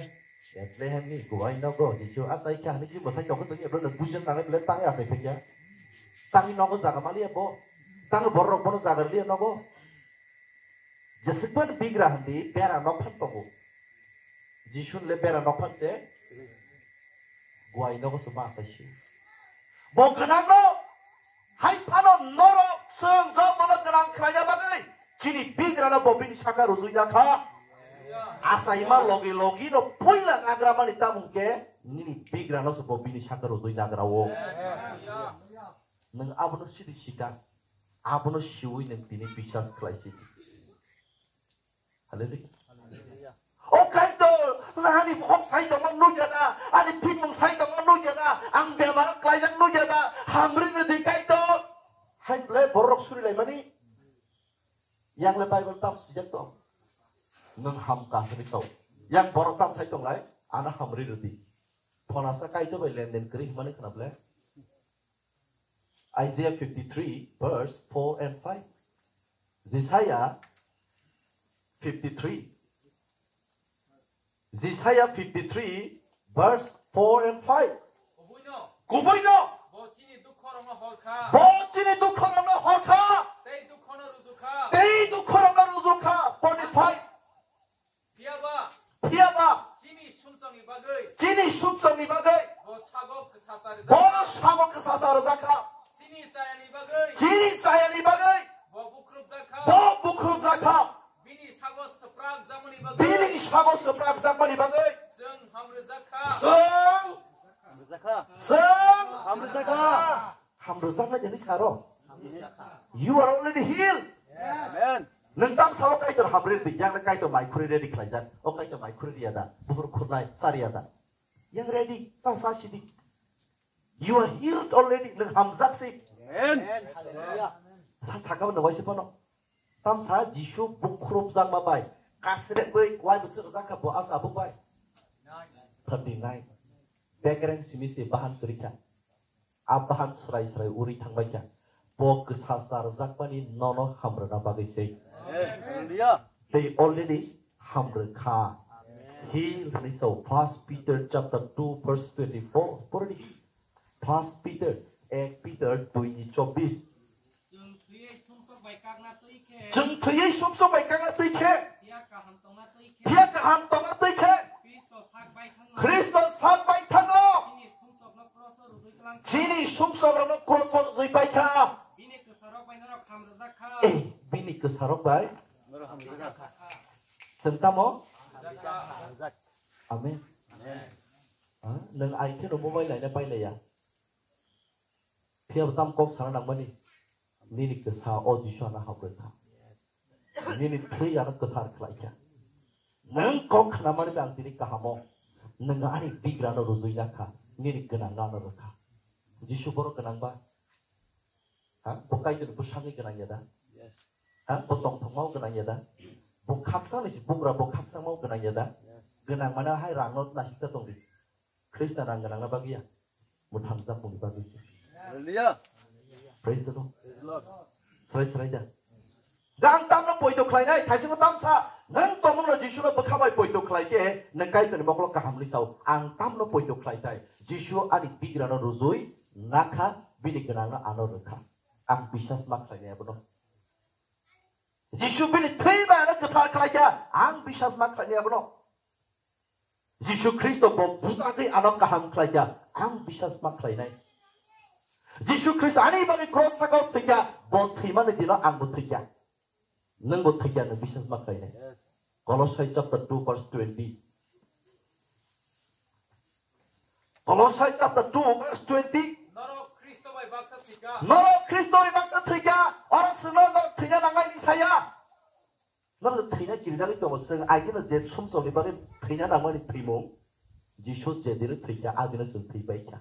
Bethlehem ni guai nogo Jisu achai kha hwnwi si bwsai tongkhe tongya ble nwng bujak nangnai ble tang achai phai kha. Tangni nogo jaga maliya bo. Tang borok rok bono jaga rwliya nogo. Jesukmani bigra hindi bera nokphang tongo. Jisun le bera nokphang se guai nogo se ma sai si. Bo gwnang no hai phano norok chwng jotono gwnang khlaina bagwi chini bigra no bo bini saka rujui ya kha. Asaima logi logi no puila nagra mani tamung ke nini bigra no se bo bini saka rujui nagra o. Nwng abono sidi sika, abono siwi nwng tini biswas khlai si. Hallelujah. O Kaitor, ani bokong sai tongma nukya da, ani phimung sai tongma nukya da, ang bemar klaijak nukya da, hamri rwdi Kaitor. Hai ble borok suri laimani. Yang le Bible tam sijak tong. Nwng ham kasani tong. Yang borok tam sai tong lai, ano hamri rwdi. Phonasa Kaitor bai lenden kwrwi hwnmani khna ble. Isaiah fifty-three, verse four and five. Isaiah fifty-three. Isaiah fifty-three, verse four and five. Kubui no. Kubui no. Bo chini dukho rokno hor kha. Bo chini dukho rokno hor kha. Tei dukho no ruju kha. Tei dukho rokno ruju kha. Forty-five. Phiya ba. Phiya ba. Chini sumsokni bagwi. Chini sumsokni bagwi. Bo sago kwsasa rwjak. Bo sago kwsasa rwjak kha. Chini chayani bagwi. Chini chayani bagwi. Bo bukrupjak kha. Bo bukrupjak kha. Bini sago swprak jakmani bagwi. Bini sago swprak jakmani bagwi. Chwng hamrwjak kha. Chwng. Hamrwjak kha. Chwng. Hamrwjak kha. Hamrwjaknai hwnwi saro. You are already healed. Amen. Nwng tam sao Kaitor hamri di, yang Kaitor mai khuri ready khlaijak. O Kaitor mai khuri riya da, buhur khurnai sariya da. Yang ready, sa sa sidi. You are healed already, nwng hamjak si. Amen. Sa sakabo nwng waisi phano. Tam sa Jisu bukhurupjakma bai, kasrek bai, wai bwswk rwjak kha bo asa bo bai. Thirty-nine. Bekereng simi se bahan kwrwi kha. A bahan srai srai uri thangbai kha. Bo kwsa charwjakmani nono hamrwna bagwi se. Hallelujah. They already hamrwkha. He hwnwi sao First Peter chapter two verse twenty-four. Pordi. First Peter, ek Peter dui ni chobbish. Chwng thwiwi sumsok bai kakna twi khe. Chwng thwiwi sumsok bai kakna twi khe. Phiya kaham tongna twi khe. Phiya kaham tongna twi khe. Khristo sak bai thangno. Khristo sak bai thangno. Chini sumsokno kroso rujui tlang kha. Chini sumsokrokno kroso rujui pai kha. Bini kwsarok bai norok hamrwjak kha. Eh, bini kwsarok bai. Chwng tamo? Amen. Amen. Ha? Nwng ai kheno mobile laina pailaiya. Phiya bo tam kok sana nangmani. Nini kwsa o Jisu ano hamrwkha. Nini thwi ano kwthar khlaikha. Nwng kok khnamani ang tini kahamo. Nwng ani bigrano rujui nakha. Nini gwnangno ano rwkha. Jisu borok gwnangba. Ha? Bo Kaitorni bwsakni gwnang ya da? Yes. Ha? Bo tongthokmao gwnang ya da? Bo khakchangni se bugra bo khakchangmao gwnang ya da? Yes. Gwnang mane hai rangno nasikta tongdi. Khristo rang gwnangna bagwi ya. Mwthangjakmungni bagwi se. Hallelujah. Praise the Lord. Praise the Lord. Srai srai da. Da ang tamno poito khlainai, thaichukno tamsa, nwng tongmungno Jisuno bwkha bai poito khlai khe, nwng Kaitorni mokolo kaham hwnwi sao. Ang tamno poito khlai tai. Jisu ani bigrano rujui nakha, bini gwnangno ano rwkha. Ang bisas ma khlainai abono. Jisu bini thwi bai ano kwthar khlai kha, ang bisas ma khlainai abono. Jisu Khristo bo bwsakni ano kaham khlaikha, ang bisas ma khlainai. Jisu Khristo ani bagwi cross sakao thwikha, bo thwimani dino ang bo thwikha. Nwng bo thwikha, nwng bisas ma khlainai. Yes. Kolosai chapter two verse twenty. Kolosai chapter two verse twenty. Norok Khristo bai baksa Norok Khristo ni baksa thwikha, oro chwngno norok thwina nangnai ni saya. Norok thwina kirijagwi tongo, chwng agino je sumsokni bagwi thwina nangmani thwimung, Jisu je dino thwikha, a dino chwng thwi paikha.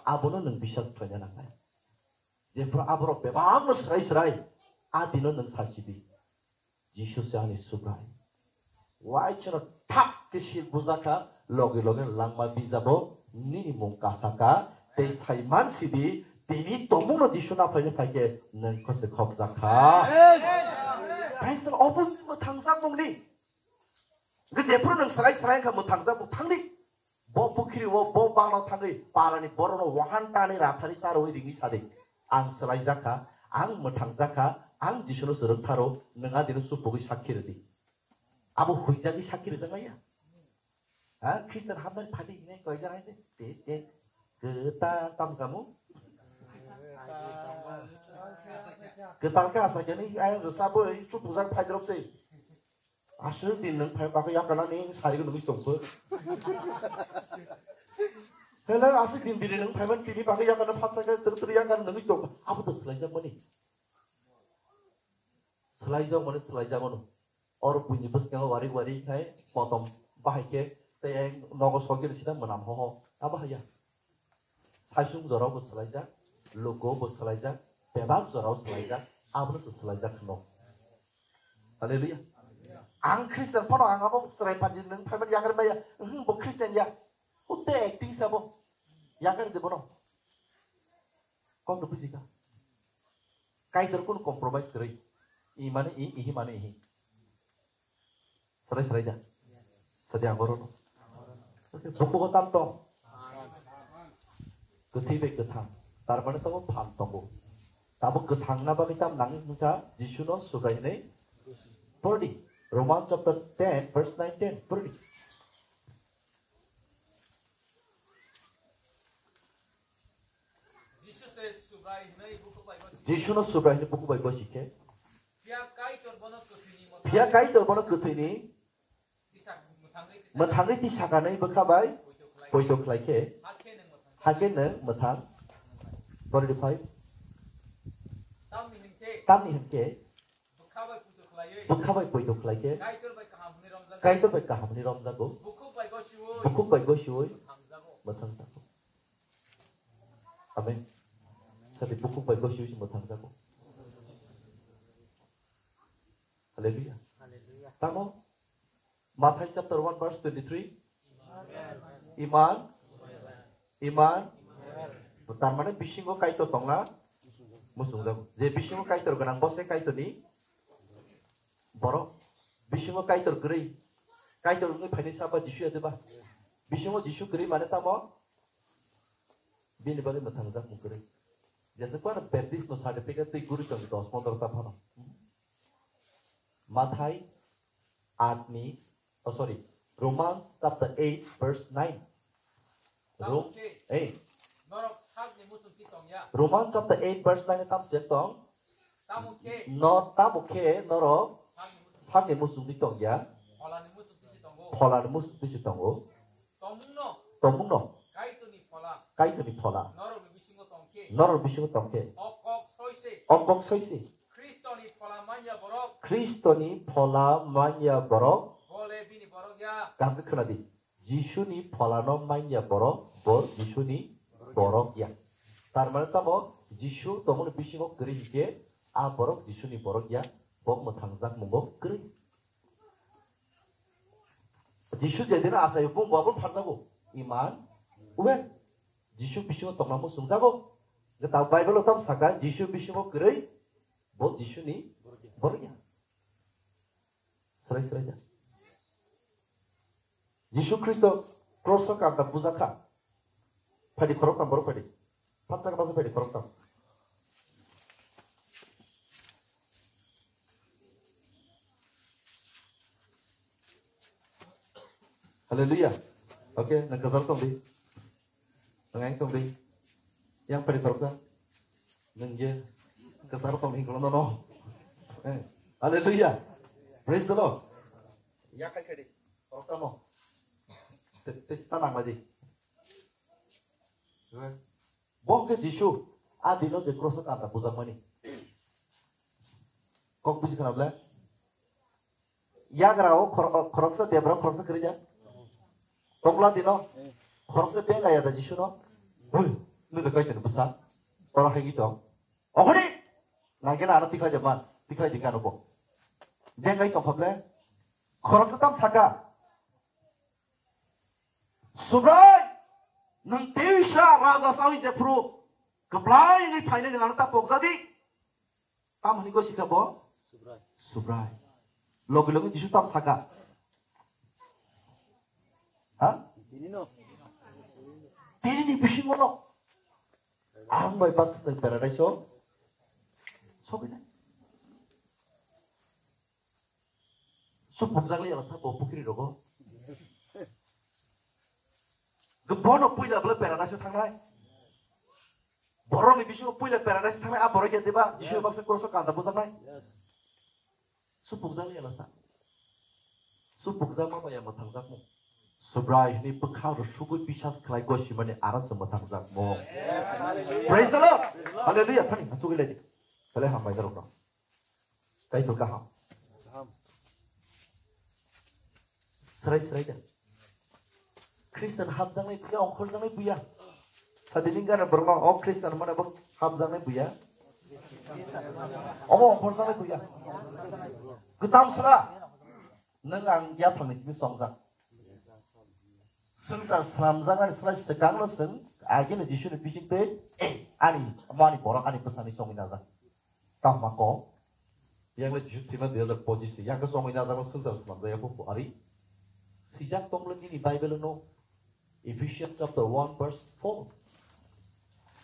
Abono nwng biswas khlaina nangnai. Jephru aborok bebakno swrai swrai, a dino nwng sasi di. Jisu se ani Subrai. Waisano thap khe sil bujakha, loge loge langma bijabo nini mung kasakha, tei sai mansidi tini tongmungno Jisu naphaina phaikhe nwng khose khokjakha. Praise the Lord. Opposite mwthangjakmungni. Hwnkhe jephru nwng swrai swrai wngkha mwthangjak bo thangdi. Bo pukhiri o, bo bangno thangwi parani borokno wahan tanwi rathani charwi ringwi sadi. Ang swlaijakha, ang mwthangjakha, ang Jisuno swrwngtharo, nwng adino chubugwi sakhi rwdi. Abo huijagwi sakhi rwjakmaya. Ha, Khristian hamnani phadi hinwi koijak hai de, te, te, kwtal tam kamu. Kwtal ka asa khe ni, ayang rwsabwi chubujak phaidrop se. Aswk din nwng phai bagwi yakana ni sari nungwi tongkho. Hele aswk din bini nwng phaiman tini bagwi yakana phatsa khe twrwk twrwk yakana nungwi tongkho. Abo to swlaijak mani. Swlaijak mani swlaijak mano. Or buini bwskango wari wari khai motom bahai khe tei nogo sogwi sida mwnam ho ho. Abo haya. Saisung jorao bo swlaijak, lugo bo swlaijak, bebak jorao swlaijak, abono se swlaijak hwno. Hallelujah. Ang Christian phano ang abo chwrai phanji nwng phaiman yakar maya, hmm, bo Christian ya. Utte acting sabo. Yakar de bono. Kok no bujika. Kaitor kun compromise kwrwi. I mani i, ihi mani ihi. Swrai swrai da. Sadi ang oro no. Bukugo tam tong. Kwthwi bai kwthang. Tar mane tongo phan tongo. Tabuk kwthang na bagwi tam nang wngkha Jisu no Subrai hinwi. Pordi. Romans chapter ten verse nine ten. Pordi. Jisu se Subrai hinwi bukhuk bai gosi. Jisu no Subrai hinwi bukhuk bai gosi khe. Phiya Kaitor bono kwthwini mwthangwi. Phiya Kaitor bono kwthwini. Tisa mwthangwi tisa. Mwthangwi tisa kanwi bwkha bai. Poito khlai. Poito khlai khe. Hakhe nwng mwthang. Hakhe nwng mwthang. Forty five. Tamni hinkhe. Tamni hinkhe. Bwkha bai poito khlaiwi. Bwkha bai poito khlai khe. Kaitor bai kaham hwnwi romjago. Kaitor bai kaham hwnwi romjago. Bukhuk bai gosiwi. Bukhuk bai gosiwi. Mwthangjago. Mwthangjago. Amen. Sadi bukhuk bai gosiwi se mwthangjago. Hallelujah. Hallelujah. Tamo Mathai chapter one verse twenty-three. Iman. Iman. Tar mane bisingo Kaitor tongna muchungjago. Je bisingo Kaitor gwnang, bo se Kaitorni borok. Bisingo Kaitor kwrwi. Kaitor wngwi phaini saba Jisu ya jeba. Bisingo Jisu kwrwi mane tamo? Bini bagwi mwthangjakmung kwrwi. Jesa kono baptismo certificate twi guri tongo dos pondro ta phano. Mathai aat ni, oh sorry, Romans chapter eight verse nine. Ro-, Tamo khe eh. Norok sakni muchungtwi tongya. Romans chapter eight verse nine tam se tong. Tamo khe. No, tamo khe norok sakni muchungtwi tongya. Pholani muchungtwi se tongo. Pholani muchungtwi se tongo. Tongmungno. Tongmungno. Kaitorni phola. Kaitorni phola. Norokni bisingo tongkhe. Norok bisingo tongkhe. O kok soise. O kok soise. Khristoni phola manya borok. Khristoni phola manya borok. Bole bini borok ya. Kaham khe khwnadi. Jisuni pholano manya borok, bo Jisuni borok ya. Tar mane tamo Jisu tongmani bisingo kwrwi hinkhe a borok Jisuni borok ya, bo mwthangjakmungo kwrwi. Jisu jedino achai bung bo aboni pharjago. Iman, uwe, Jisu bisingo tongna muchungjago. Gita Bible o tam saka Jisu bisingo kwrwi, bo Jisuni borok ya. Swrai swrai da. Jisu Khristo cross o kanta bujak kha. Phaidi khoroktham borok phaidi. Phatsa khe phaidi khoroktham. Hallelujah. Okay, nang kwtal tong di. Nang ang tong di. Yang pari khoroksa. Nang je kwtal tong hing kono no. Eh, hallelujah. Praise the Lord. Ya khai khai di. Khoroksa mo. Te, te, ta nang lagi. Bo ke Jisu. A dino je cross o kanta bujakmani. Kok buji khana ble? Yagra o khor-, o khoroksa debra khoroksa kwrwi ja. Tongla dino khoroksa beng aya da Jisu no. Bui, nung de kaitani bwsa. Oro hai gito. Okhori. Nangkhe na ano tikhlai jaman, tikhlai dikha no bo. Beng ai tongkha ble. Khoroksa tam saka. Subrai, nwng teisa raja sawi jephru kwplai wngwi phainai nwng ano ta pokjadi. Tam hwnwi gosika bo? Subrai. Subrai. Logi logi Jisu tam saka. Ha? Tini no. Tini ni bisingo no. Ang bai bas teng paradise o. Sobi na. Supuk jagli ala sabo pukiri rogo. Gebono puila bela paradise o thangnai. Borokni bisingo puila paradise thangnai, a borok ya diba? Jisu baksa cross o kanta bujaknai. Supukjak ya lasa. Supukjak ma ya mwthangjakmung. Subrai hwnwi bwkha rw sugwi bisas khlai gosimani aro se mwthangjakmung. Praise the Lord. Hallelujah. Thani asugwi lai di. Belai hambai norokno. Kaitor kaham. Srai srai da. Khristan hamjaknai buya, ongkhorjaknai buya. Sadini gana borokno o Khristan mane bo hamjaknai buya. Obo ongkhorjaknai buya. Kwtam sra. Nwng ang yaphangni simi chongjak. Swngchar swnamjaknani slai swkangno chwng agini Jisuni bising tei ani, ani borok ani bwsani chongwi najak. Tamo kok. Yang le Jisu thima dui hajar pochis se yang ke songwi na jang swngchar swnam jaya bo ari. Sijak tong le nini Bible no Ephesians chapter one verse four.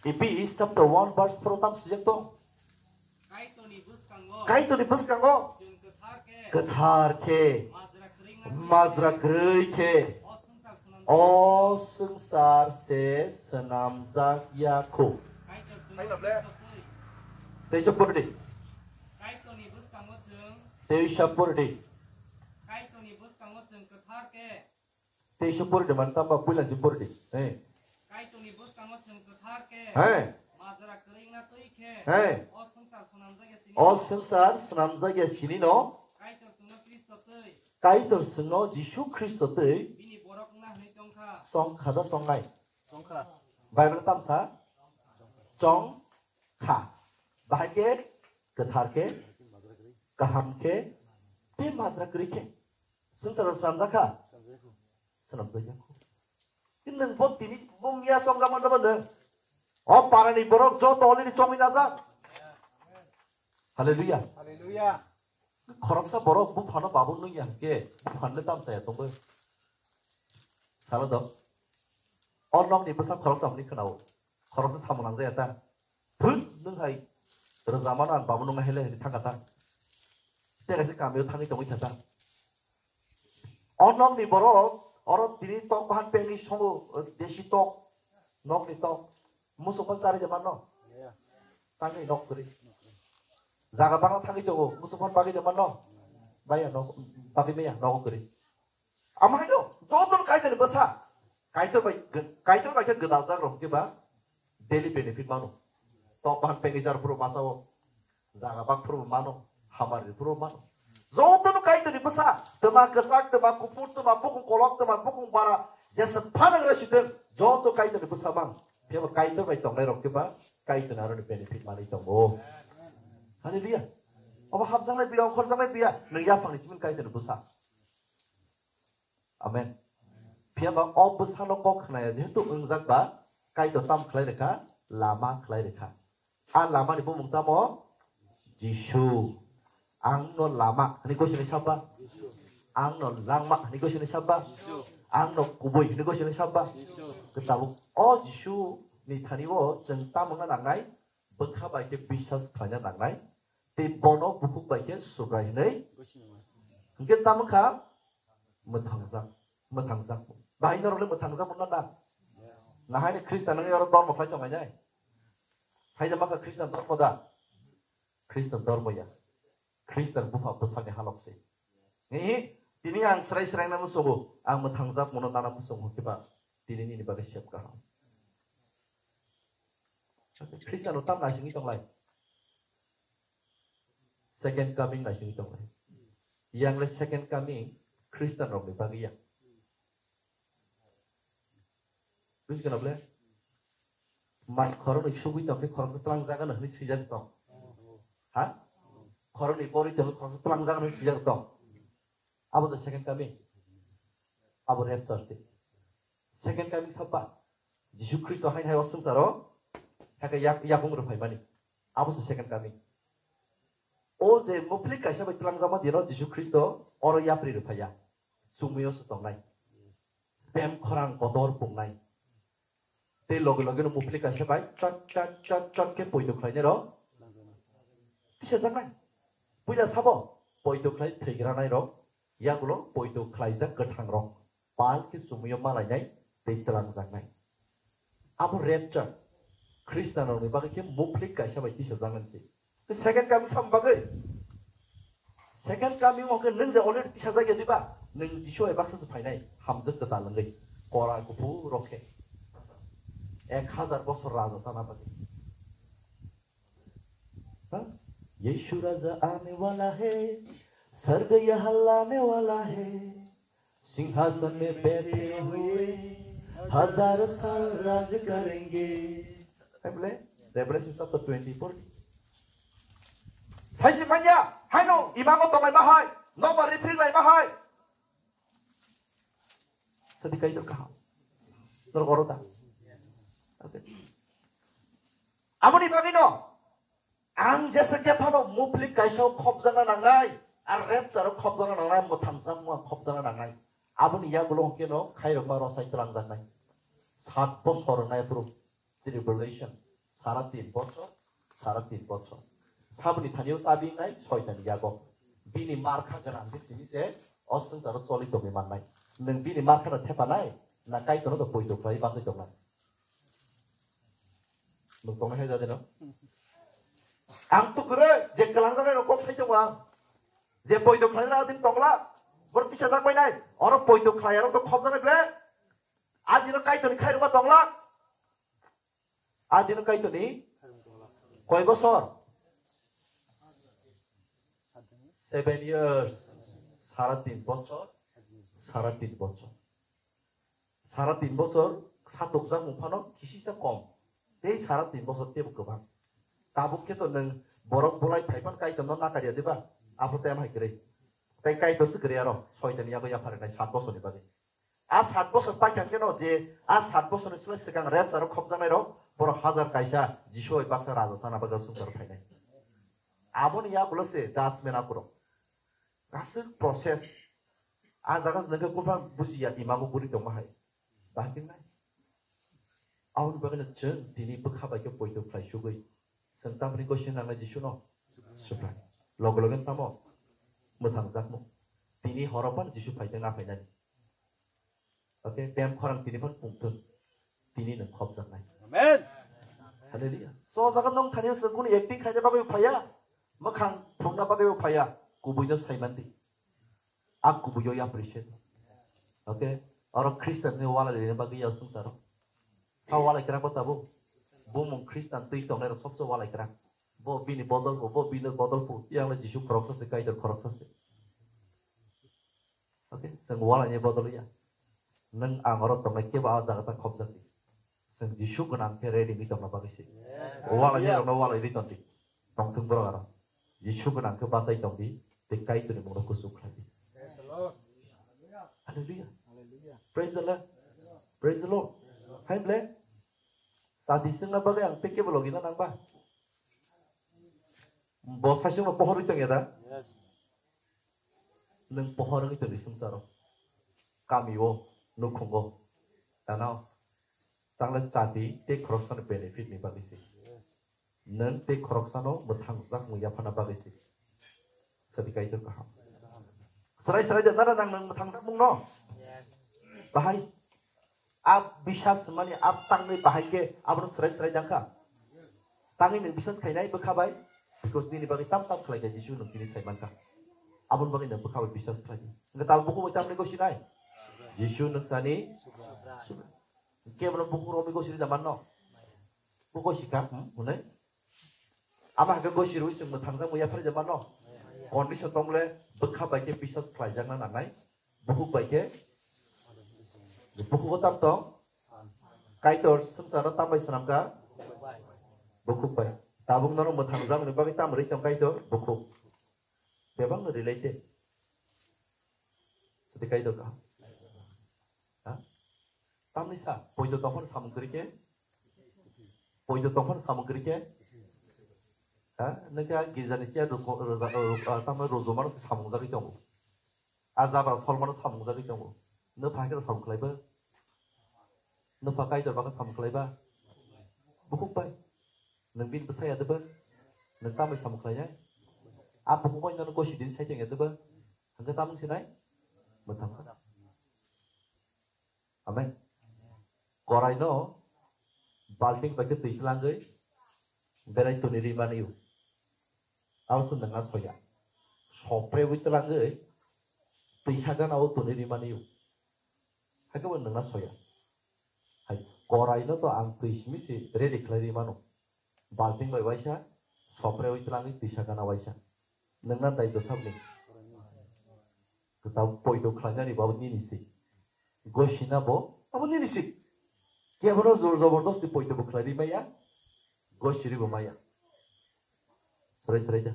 Ephesians chapter one verse four tam sijak tong. Kaitorni bwskango. Kaitorni bwskango. Chwng kwthar khe. Kwthar khe. Majra kwrwi Majra kwrwi khe. O swngchar swnam. O swngchar se swnamjak ya khu. Kaitor chwngno Kaitor le. Teisa purdi. Kaitorni bwskango chwng. Teisa purdi. Kaitorni bwskango chwng kwthar khe. Teisa purdi man tamba puila ji purdi. Hey. Kaitorni bwskango chwng kwthar khe. Hey. Majra kwrwi wngna twi khe. Hey. O swngchar swnamjak ya sini. O swngchar swnamjak ya sini no. Kaitor chwngno Khristo twi. Kaitor chwngno Jisu Khristo twi. Bini borok wngna hwnwi chongkha. Chongkha da chongnai. Chongkha. Bible tamsa. Chong kha. Bahai khe, kwthar khe, kaham khe, tei majra kwrwi khe. Swngcharo swnamjak kha? Swnamjakya kho. Tei nwng bo tini bo miya chongjak man jaba nwng. O parani borok joto already chongwi najak. Hallelujah. Hallelujah. Khoroksa borok buphano babu nungya hwnkhe, buphanle tamsaya tongbo. Salo do. O nokni bwsa khoroksa hwnwi khwnao. Khoroksa samung nangjaya ta. Thut, nwng hai rwjamano ang babu nungna hele hwnwi thangkha ta. Tei kaisa kamio thangwi tongwi kha ta. O nokni borok, oro tini tok bahan pengwi songo, desi tok, nokni tok. Musuk phano charwi de manno? Tangwi nok kwrwi. Jaga bangma thangwi tongo, musuk phano bagwi de manno? Baiya nok, bagwi maya nok kwrwi. Amo haino, joto Kaitorni bwsa. Kaitor bai, Kaitor bai khe gwdal jak rok khe ba daily benefit mano. Tok bahan pengwi jar phuru masa o. Jaga bak phuru mano. Hamar ri phuru mano. Joto no Kaitorni bwsa. Twma kwchak, twma kuphur, twma bukung kolok, twma bukung bara. Jesa phanang ra sideng. Joto Kaitorni bwsa mang. Phiya bo Kaitor bai tongnai rok khe ba Kaitorni aroni benefit manwi tongo. Hallelujah. Obo hapjaknai biya, okhorjaknai biya. Nwng yaphangni simi Kaitorni bwsa. Amen. Phiya ba o bwsano kok khnaya jehetu wngjak ba Kaitor tam khlai rwkha, lama khlai rwkha. A lamani bumung tamo? Jisu. Ang no lama hwnwi gosini saba? Ang no langma hwnwi gosini saba? Ang no kubui hwnwi gosini saba? Kwtabuk o Jisu ni thani o chwng tam wngna nangnai, bwkha bai khe biswas khlaina nangnai, tei bono bukhuk bai khe Subrai hwnwi. Hwnkhe tamo kha? Mwthangjak, mwthangjak. Bahai norok le mwthangjak mano na? Nahaini Khristan wngwi oro dormo khlai tongnai nai? Haida makha Khristan dormo da? Khristan dormo ya. Khristan bupha bwsakni halok se. Ngi, tini ang srai srai na musugo, ang mwthangjak mano nana musugo hwnkhe ba tini nini bagwi sep kaham. Christian rok tam naisingwi tonglai. Second coming naisingwi tonglai. Yang le second coming Christian rok ni bagwi yang. Buji kana bole? Mai khoroknwi sugwi tong khe khoroksa twlang jaga no hwnwi swijak tong. Ha? Khoroknwi borwi tong khe khoroksa twlang jaga no hwnwi swijak tong. Abo the second coming. Abo rapture se. Second coming sapa? Jisu Khristo hain hai o swngcharo hakhe yak-, yakung rwphaimani. Abo se second coming. O je muplik kaisa bai twlangjama dino Jisu Khristo oro yapri rwphaiya. Chumui o se tongnai. Bem khorang kotor pungnai. Tei loge loge no muplik kaisa bai chak chak chak chak khe poito khlainai rok. Tisa jaknai. Puila sabo poito khlai thwigranai rok. Yagulo poito khlaijak kwthang rok. Pal khe chumui o malainai tei twlang jaknai. Abo rapture. Khristian rokni bagwi khe muplik kaisa bai tisa jaknai se. Second coming sam bagwi. Second coming o khe nwng je already tisa jakya diba? Nwng Jisu hai baksa se phainai, hamjwk kwtal wngwi. Kora kuphur rok khe. Ek hazar bosor raja sana bagwi. Ha? Yeshu Raja aane wala hai, sarg yahan laane wala hai. Singhasan mein baithe hue hazar saal raj karenge. Hai bole, Revelation chapter twenty-four. Saisi manya, haino imamo tonglai ma hai, nobar ripri lai ma hai. Sadi kai dor kaham. Dor goro da. Okay. Aboni bagwi no, ang jesa khe phano muplik kaisa o khopjakna nangnai, ar rapture o khopjakna nangnai, mwthangsa mua khopjakna nangnai. Aboni yagulo hwnkhe no khairokma rosai twlangjaknai. Sat bosor wngnai aphuru tribulation, sara tin bosor, sara tin bosor. Saboni thani o chabi wngnai soitani yago. Bini markha gwnang khe simi se o swngcharo choli tongwi mannai. Nwng bini markha no thepanai, na Kaitorno to poito khlai bagwi tongnai. Nwng tongnai hai jadino. Ang tukurwi je kwlangjaknai rok kok sai tongo ang. Je poito khlaina adin tongla. Bor tisa jak bainai. Oro poito khlai arok to khopjaknai ble. Adino Kaitorni khairokma tongla. Adino Kaitorni koi bosor? Seven years. Sara tin bosor. Sara tin bosor. Sara tin bosor satokjak mung phano kisisa kom. Tei sara tin bosor tebo kwbang. Tabuk khe to nwng borok bolai phai phan Kaitorno nakarya diba? Aphuru tei amhai kwrwi. Tei Kaitor se kwrwi aro, soitani yago yapharinai sat bosorni bagwi. A sat bosor paikha kheno je a sat bosorni slai swkang rapture o khopjaknai rok, borok hazar kaisa Jisu bai baksa raja sana bagwi swngcharo phainai. Aboni yagulo se judgment aphuru. Aswk process. A jaga se nokhe buphang bujiya imamo buri tongma hai. Bahai khe nai. Aboni bagwino chwng tini bwkha bai khe poito khlai sugwi. Chwng tamni gosi nangnai Jisuno? Swprai. Loge loge tamo? Mwthangjakmung. Tini horo phano Jisu phaithwng a phainani. Okay, bem khorang tini phano pungthwng. Tini nwng khopjaknai. Amen. Hallelujah. So jaga nwng thani se kunu acting khaina bagwi phaiya. Mwkhang phungna bagwi phaiya. Kubuino saimandi. A kubuio ya appreciate. Okay? Oro Christian ni walai rina bagwi ya swngcharo. Kha walai kwrak bo tabuk. Bumung Christian twi tongnai rok sobse walai kwrak. Bo bini bodol bo, bo bini bodol bo. Yang le Jisu khoroksa se, Kaitor khoroksa se. Okay? Chwng walai ni bodol ya. Nwng ang oro tongnai kebo a jaga ta khopjak di. Chwng Jisu gwnang khe ready wngwi tongna bagwi se. Walai ni rokno walai ri tong di. Tongthwng borok aro. Jisu gwnang khe bachai tong di, tei Kaitorni mungno kuchuk khlai di. Praise the Lord. Hallelujah. Hallelujah. Praise the Lord. Praise the Lord. Hai ble. Chati swngna bagwi ang tei kebo logina nang ba? Bo saichungno pohorwi tongya da? Yes. Nwng pohor wngwi tongdi swngcharo. Kamio, nukhungo. Tano. Tangle chati tei khoroksano benefit ni bagwi se. Nwng tei khoroksano mwthangjak mung yaphana bagwi se. Sadi Kaitor kaham. Serai serai de nana nang nwng mwthangjak mung no? Bahai. A bisas mani a tangwi bahai khe abono serai serai jangkha. Tangwi nwng bisas khainai bwkha bai. Because nini bagwi tam tam khlai kha Jisu nwng tini sai mankha. Aboni bagwi nwng bwkha bai bisas khlai di. Nwng tal bukhuk bai tamni gosi nai. Jisu nwng sani. Kebono bukhuk romwi gosi rida manno. Buko sika, hmm, hwnwi. Ama hake gosi rwi chwng mwthangjakmung yapharjak mano. Condition tong le bwkha bai khe bisas khlaijakna nangnai. Bukhuk bai khe, bukhugo tam tong. Kaitor swngcharno tam bai swnamkha? Bukhuk bai. Tabuk nono mwthangjakmani bagwi tam rwi tong Kaitor? Bukhuk. Bebak no related. Sadi Kaitor ka? Ha? Tamni sa, poito tongphano samung kwrwi khe? Poito tongphano samung kwrwi khe? Ha? Nokha girjani chair rwkho-, rwja-, rw-, ah, tamo rwjomano samung jagwi tongo. A jabra solmano samung jagwi tongo. Nwpha khe samung khlaiba? Nwpha Kaitor bagwi samung khlaiba? Bukhuk bai. Nwng bini bwsa ya deba? Nwng tambai samung khlainai? A bukhuk bai nono gosi din sai tong ya deba? Hwnkhe tamung sinai? Mwthangkha. Amen. Koraino balting bai khe twi twlangwi berai toni rimani o. Abo se nwngna soya. Sopre wi twlangwi twi sagana o toni rimani o. Hakhe bo nwngna soya. Hai, koraino to ang twi simi se ready khlai ri mano. Balting bai waisa, sopre wi twlangwi twi sagana waisa. Nwngna dai dosabni. Kwtal poito khlainani babo nini si. Gosina bo, abo nini si. Kebono jor jobordosti poito bo khlai ri maya, gosiri bo maya. Serai serai da.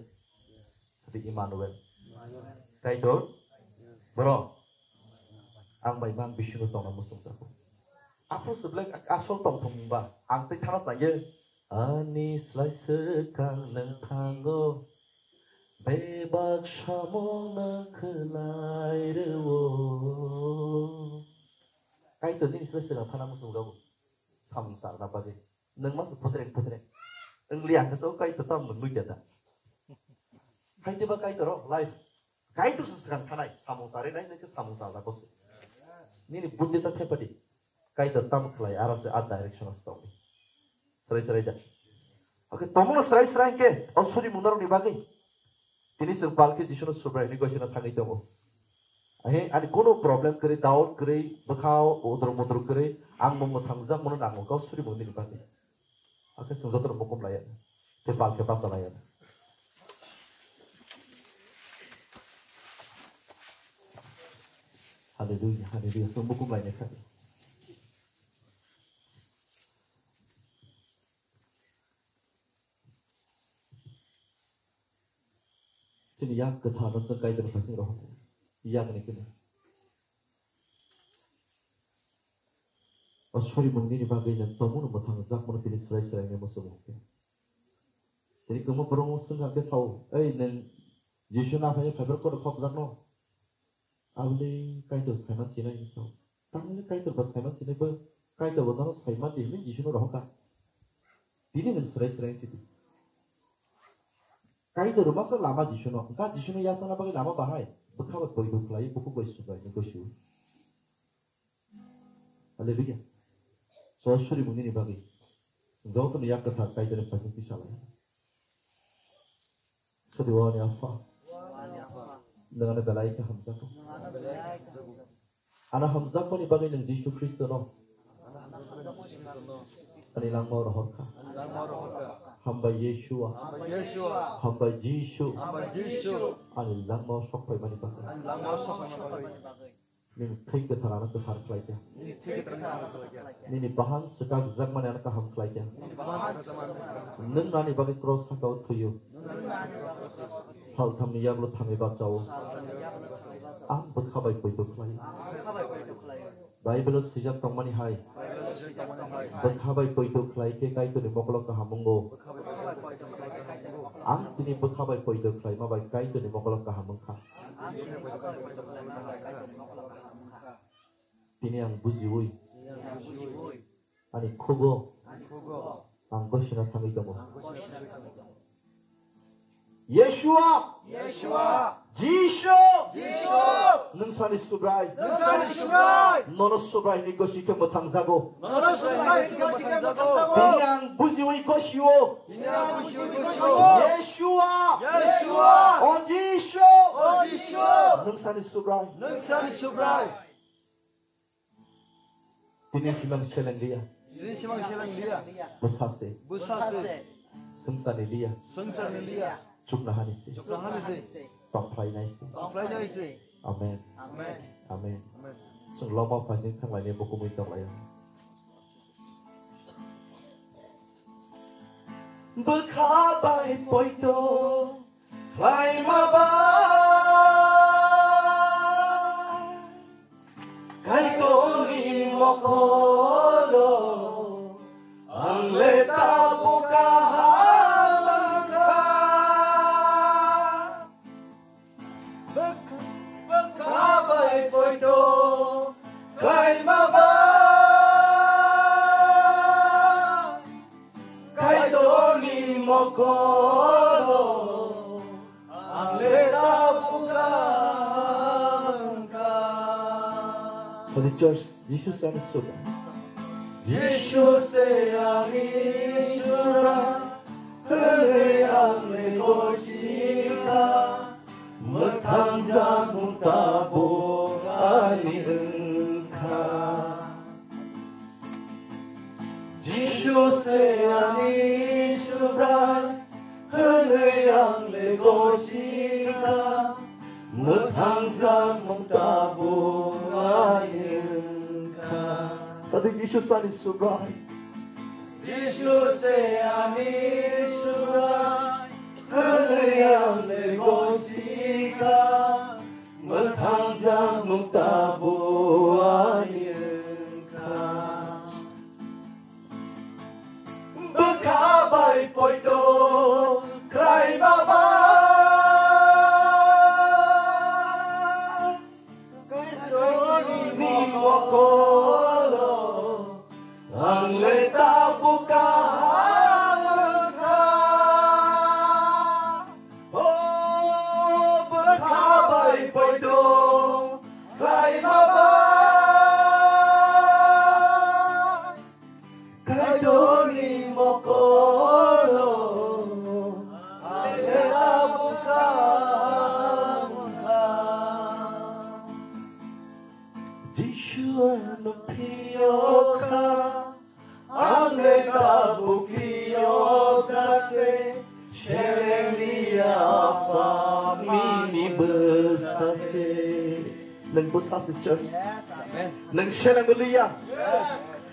Serai Emmanuel. Kaitor. Bro. Ang bai mang bisino tongna muchung jago. Aphuru se belai asol tongthok mungba. Ang tei thana tangye. Ani slai swkang nwng thango. Bebak samung no khwlai rwo. Kaitor nini slai swkang thana muchung jago. Samung charna bagwi. Nwng ma se putreng putreng. Wng li ang khe to Kaitor tamo nwng nugya da. Hai tei ba Kaitor o life. Kaitor se swkang thanai, samung charwi nai, nwng khe samung charna bose. Nini buddhi ta thepadi. Kaitor tamo khlai, aro se a direction o tongwi. Serai serai da. Okay, tongmungno serai serai hwnkhe, o suri mungna rokni bagwi. Tini chwng balkhe Jisuno Subrai hwnwi gosina thangwi tongo. Ahe, ani kono problem kwrwi, doubt kwrwi, bwkhao udruk mudruk kwrwi, ang mung mwthangjakmano nango, kau suri mung nini bagwi. Hakhe chwng jotono mukum laiya, tei balkhe bacha laiya. Hallelujah, hallelujah, chwng mukum lainai kha. Chini yak kwthar no chwng Kaitor phasing rohor. Yak ni kini. O sori mung nini bagwi nwng tongmung no mwthang jakmano tini swrai swrai nai muchungo khe. Tini kwma borok wng swngkha khe sao, "Ei nwng Jisu naphai phaibar kono khopjakno?" Aboni Kaitor saima sinai sao. Tamni Kaitor ba saima sinai bo Kaitor bo nono saima di hinwi Jisu no rohorkha. Tini nwng swrai swrai sidi. Kaitor masa lama Jisu no. Wngkha Jisu no yasakna bagwi lama bahai. Bwkha bai poito khlai, bukhuk bai subai ni gosu. Hallelujah. So sori mung nini bagwi. Joto ni yak kwthar Kaitor ni phasing tisa lai. Sadi wani Apha. Nwng ano belai khe hamjakgo. Ano hamjakmani bagwi nwng Jisu Khristo no ani langmao rohorkha. Hambai Yeshua. Hambai Jisu. Ani langmao sok phaimani bagwi. Nini thwi kwthar ano kwthar khlai kha. Nini bahan swkakjakmani ano kaham khlai kha. Nwng ani bagwi cross sakao thwio. Salthamni yagulo thangwi bachao. Ang bwkha bai poito khlai. Bible-o swijak tongmani hai. Bwkha bai poito khlai khe Kaitorni mokolo kaham wngo. Ang tini bwkha bai poito khlaima bai Kaitorni mokolo kaham wngkha. Tini ang bujiwi ani khugo ang gosina thangwi tongo. Yeshua! Yeshua! Jisu! Jisu! Nwng sani Subrai! Nwng sani Subrai! Nono Subrai ni gosi khe mwthang jago. Nono Subrai ni gosi khe mwthang jago. Tini ang bujiwi gosio. Tini ang bujiwi gosio. Yeshua! Yeshua! O Jisu! O Jisu! Nwng sani Subrai! Nwng sani Subrai! Tini simang seleng liya. Rini simang selang liya. Bwsa se. Bwsa se. Swngcharni liya. Swngcharni liya. Chuknohani se. Chuknohani se. Tongphlainai se. Tongphlainai se. Amen. Amen. Amen. Amen. Chwng lama phaising thanglaini bukumui tonglaio. Bwkha bai poito khlaima ba Kaitorni mokolo ang le tabuk kaham wngkha. Bwkha bai poito khlaima ba Kaitorni mokolo ang le tabuk kaham wngkha. Holy Church, Jisu sani suda. Jisu se ani Iswar, hwnwi ang le gosikha. Mwthang jakmung tabuk ani wngkha. Jisu se ani Subrai, hwnwi ang le gosikha. Mwthang jakmung tabuk ani wngkha. Tadi Jisu sani Subrai. Jisu se ani Subrai, hwnwi ang le gosikha. Mwthang jakmung tabuk ani wngkha. Bwkha bai poito khlaima ba Kaitorni mokolo ang le tabuk kaham wngkha. O bwkha bai poito khlaima ba Kaitorni mokolo ang le tabuk kaham wngkha. Jisu ano phiyokha, ang le tabuk phiyokha se, seleng liya Apha nini bwsa se. Nwng bwsa se, church. Amen. Nwng seleng liya. Yes.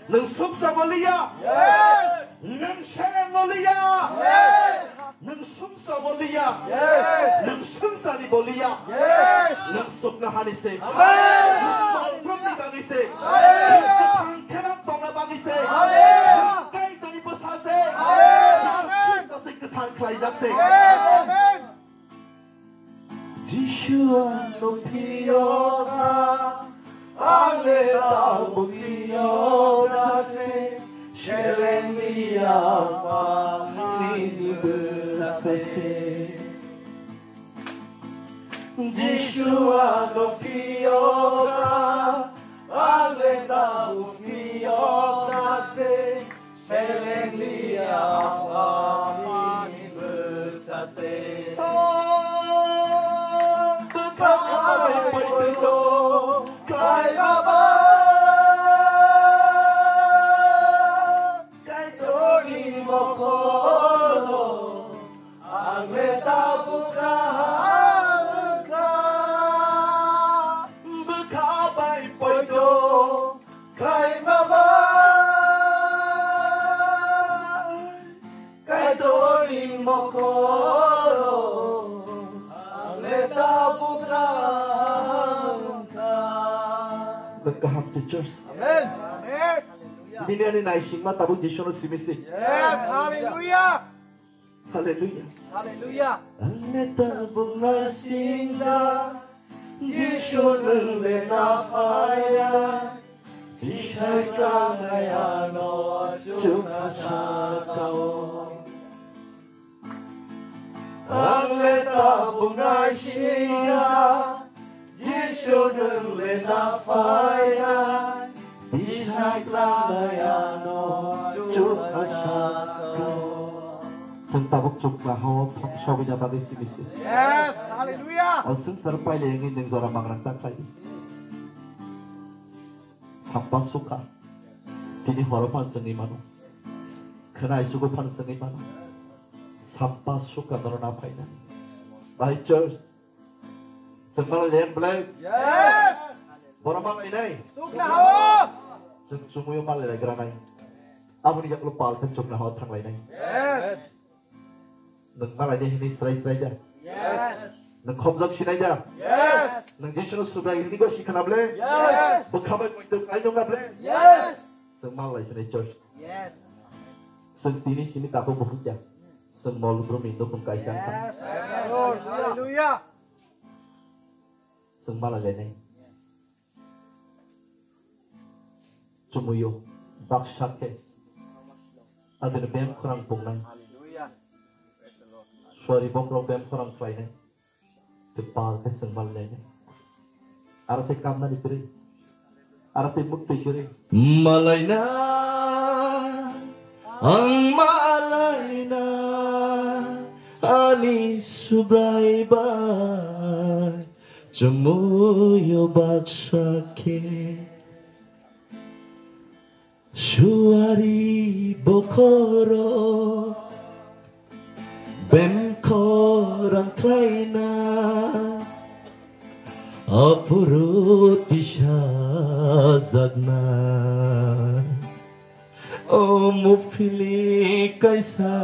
Nwng sumsa bo liya. Yes. Nwng seleng bo liya. Yes. Nwng sumsa bo liya. Yes. Nwng sumsa ni bo liya. Yes. Nwng sukna hani se. Amen. Nwng malprum ni bagwi se. Amen. Nwng kwthang khe nwng tongna bagwi se. Amen. Nwng Kaitorni bwsa se. Amen. Nwng Kristo se kwthang khlaijak se. Amen. Jisu ano phiyokha, ang le tabuk phiyokha se, seleng liya Apha nini bwsa se. Jisu ano phiyokha, ang le tabuk phiyokha se, seleng liya Apha nini bwsa se. Bwkha bai poito khlaima ba Kaitorni mokolo ang le tabuk kaham wngkha. Bwkha bai poito khlaima ba Kaitorni mokolo ang le tabuk kaham wngkha. Bwkha kaham se, church. Amen. Amen. Bini ani naisingma tabuk Jisuno simi se. Yes, hallelujah. Hallelujah. Hallelujah. Ang le tabuk naisingma Jisu nwng le naphaya, bisai klangnai ano chukha sakao. Ang le tabuk naisingya, Jisu nwng le naphaya, bisai klangnai ano chukha sakao. Chwng tabuk chukha hao thangsogwi na bagwi simi se. Yes, hallelujah. O swngchar pailai wngwi nwng jora mangrang ta khlai di. Sakpa sukha. Tini horo phan chwngwi mano. Khwnai sugo phan chwngwi mano. Sampa suka norona phaina. Bai church. Chwng mano len blai. Yes. Boro mano inai. Sukna hawo. Chwng chumuyo malai gra nai. Aboni yaklo pal khe chukna hawo thanglai nai. Yes. Nwng malai de hinwi srai srai da? Yes. Nwng khopjak sinai da? Yes. Nwng Jisuno Subrai hinwi gosi khna ble? Yes. Bwkha bai muitu khlai nung na ble? Yes. Chwng malai sinai church. Yes. Chwng tini simi takhuk bukhuk ya. Chwng mol brumni nukung kaisa wngkha. Yes. Hallelujah. Chwng malai lainai. Chumuyo baksa khe adini bem khorang pungnai. Suari bokhorok bem khorang khlainai. Tei pal khe chwng malai lainai. Aro tei kamnani kwrwi. Aro tei muktwi kwrwi. Malaina, ang malaina, ani Subrai bai. Chumuyo baksa khe suari bokhorok bem khorang khlaina, aphuru tisajakna. O muphili kaisa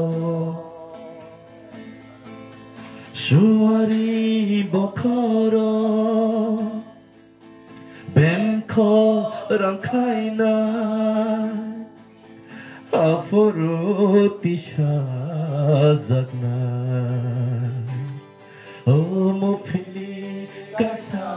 o suari bokhorok bem khorang khlaina, aphuru tisajakna. O muphili kaisa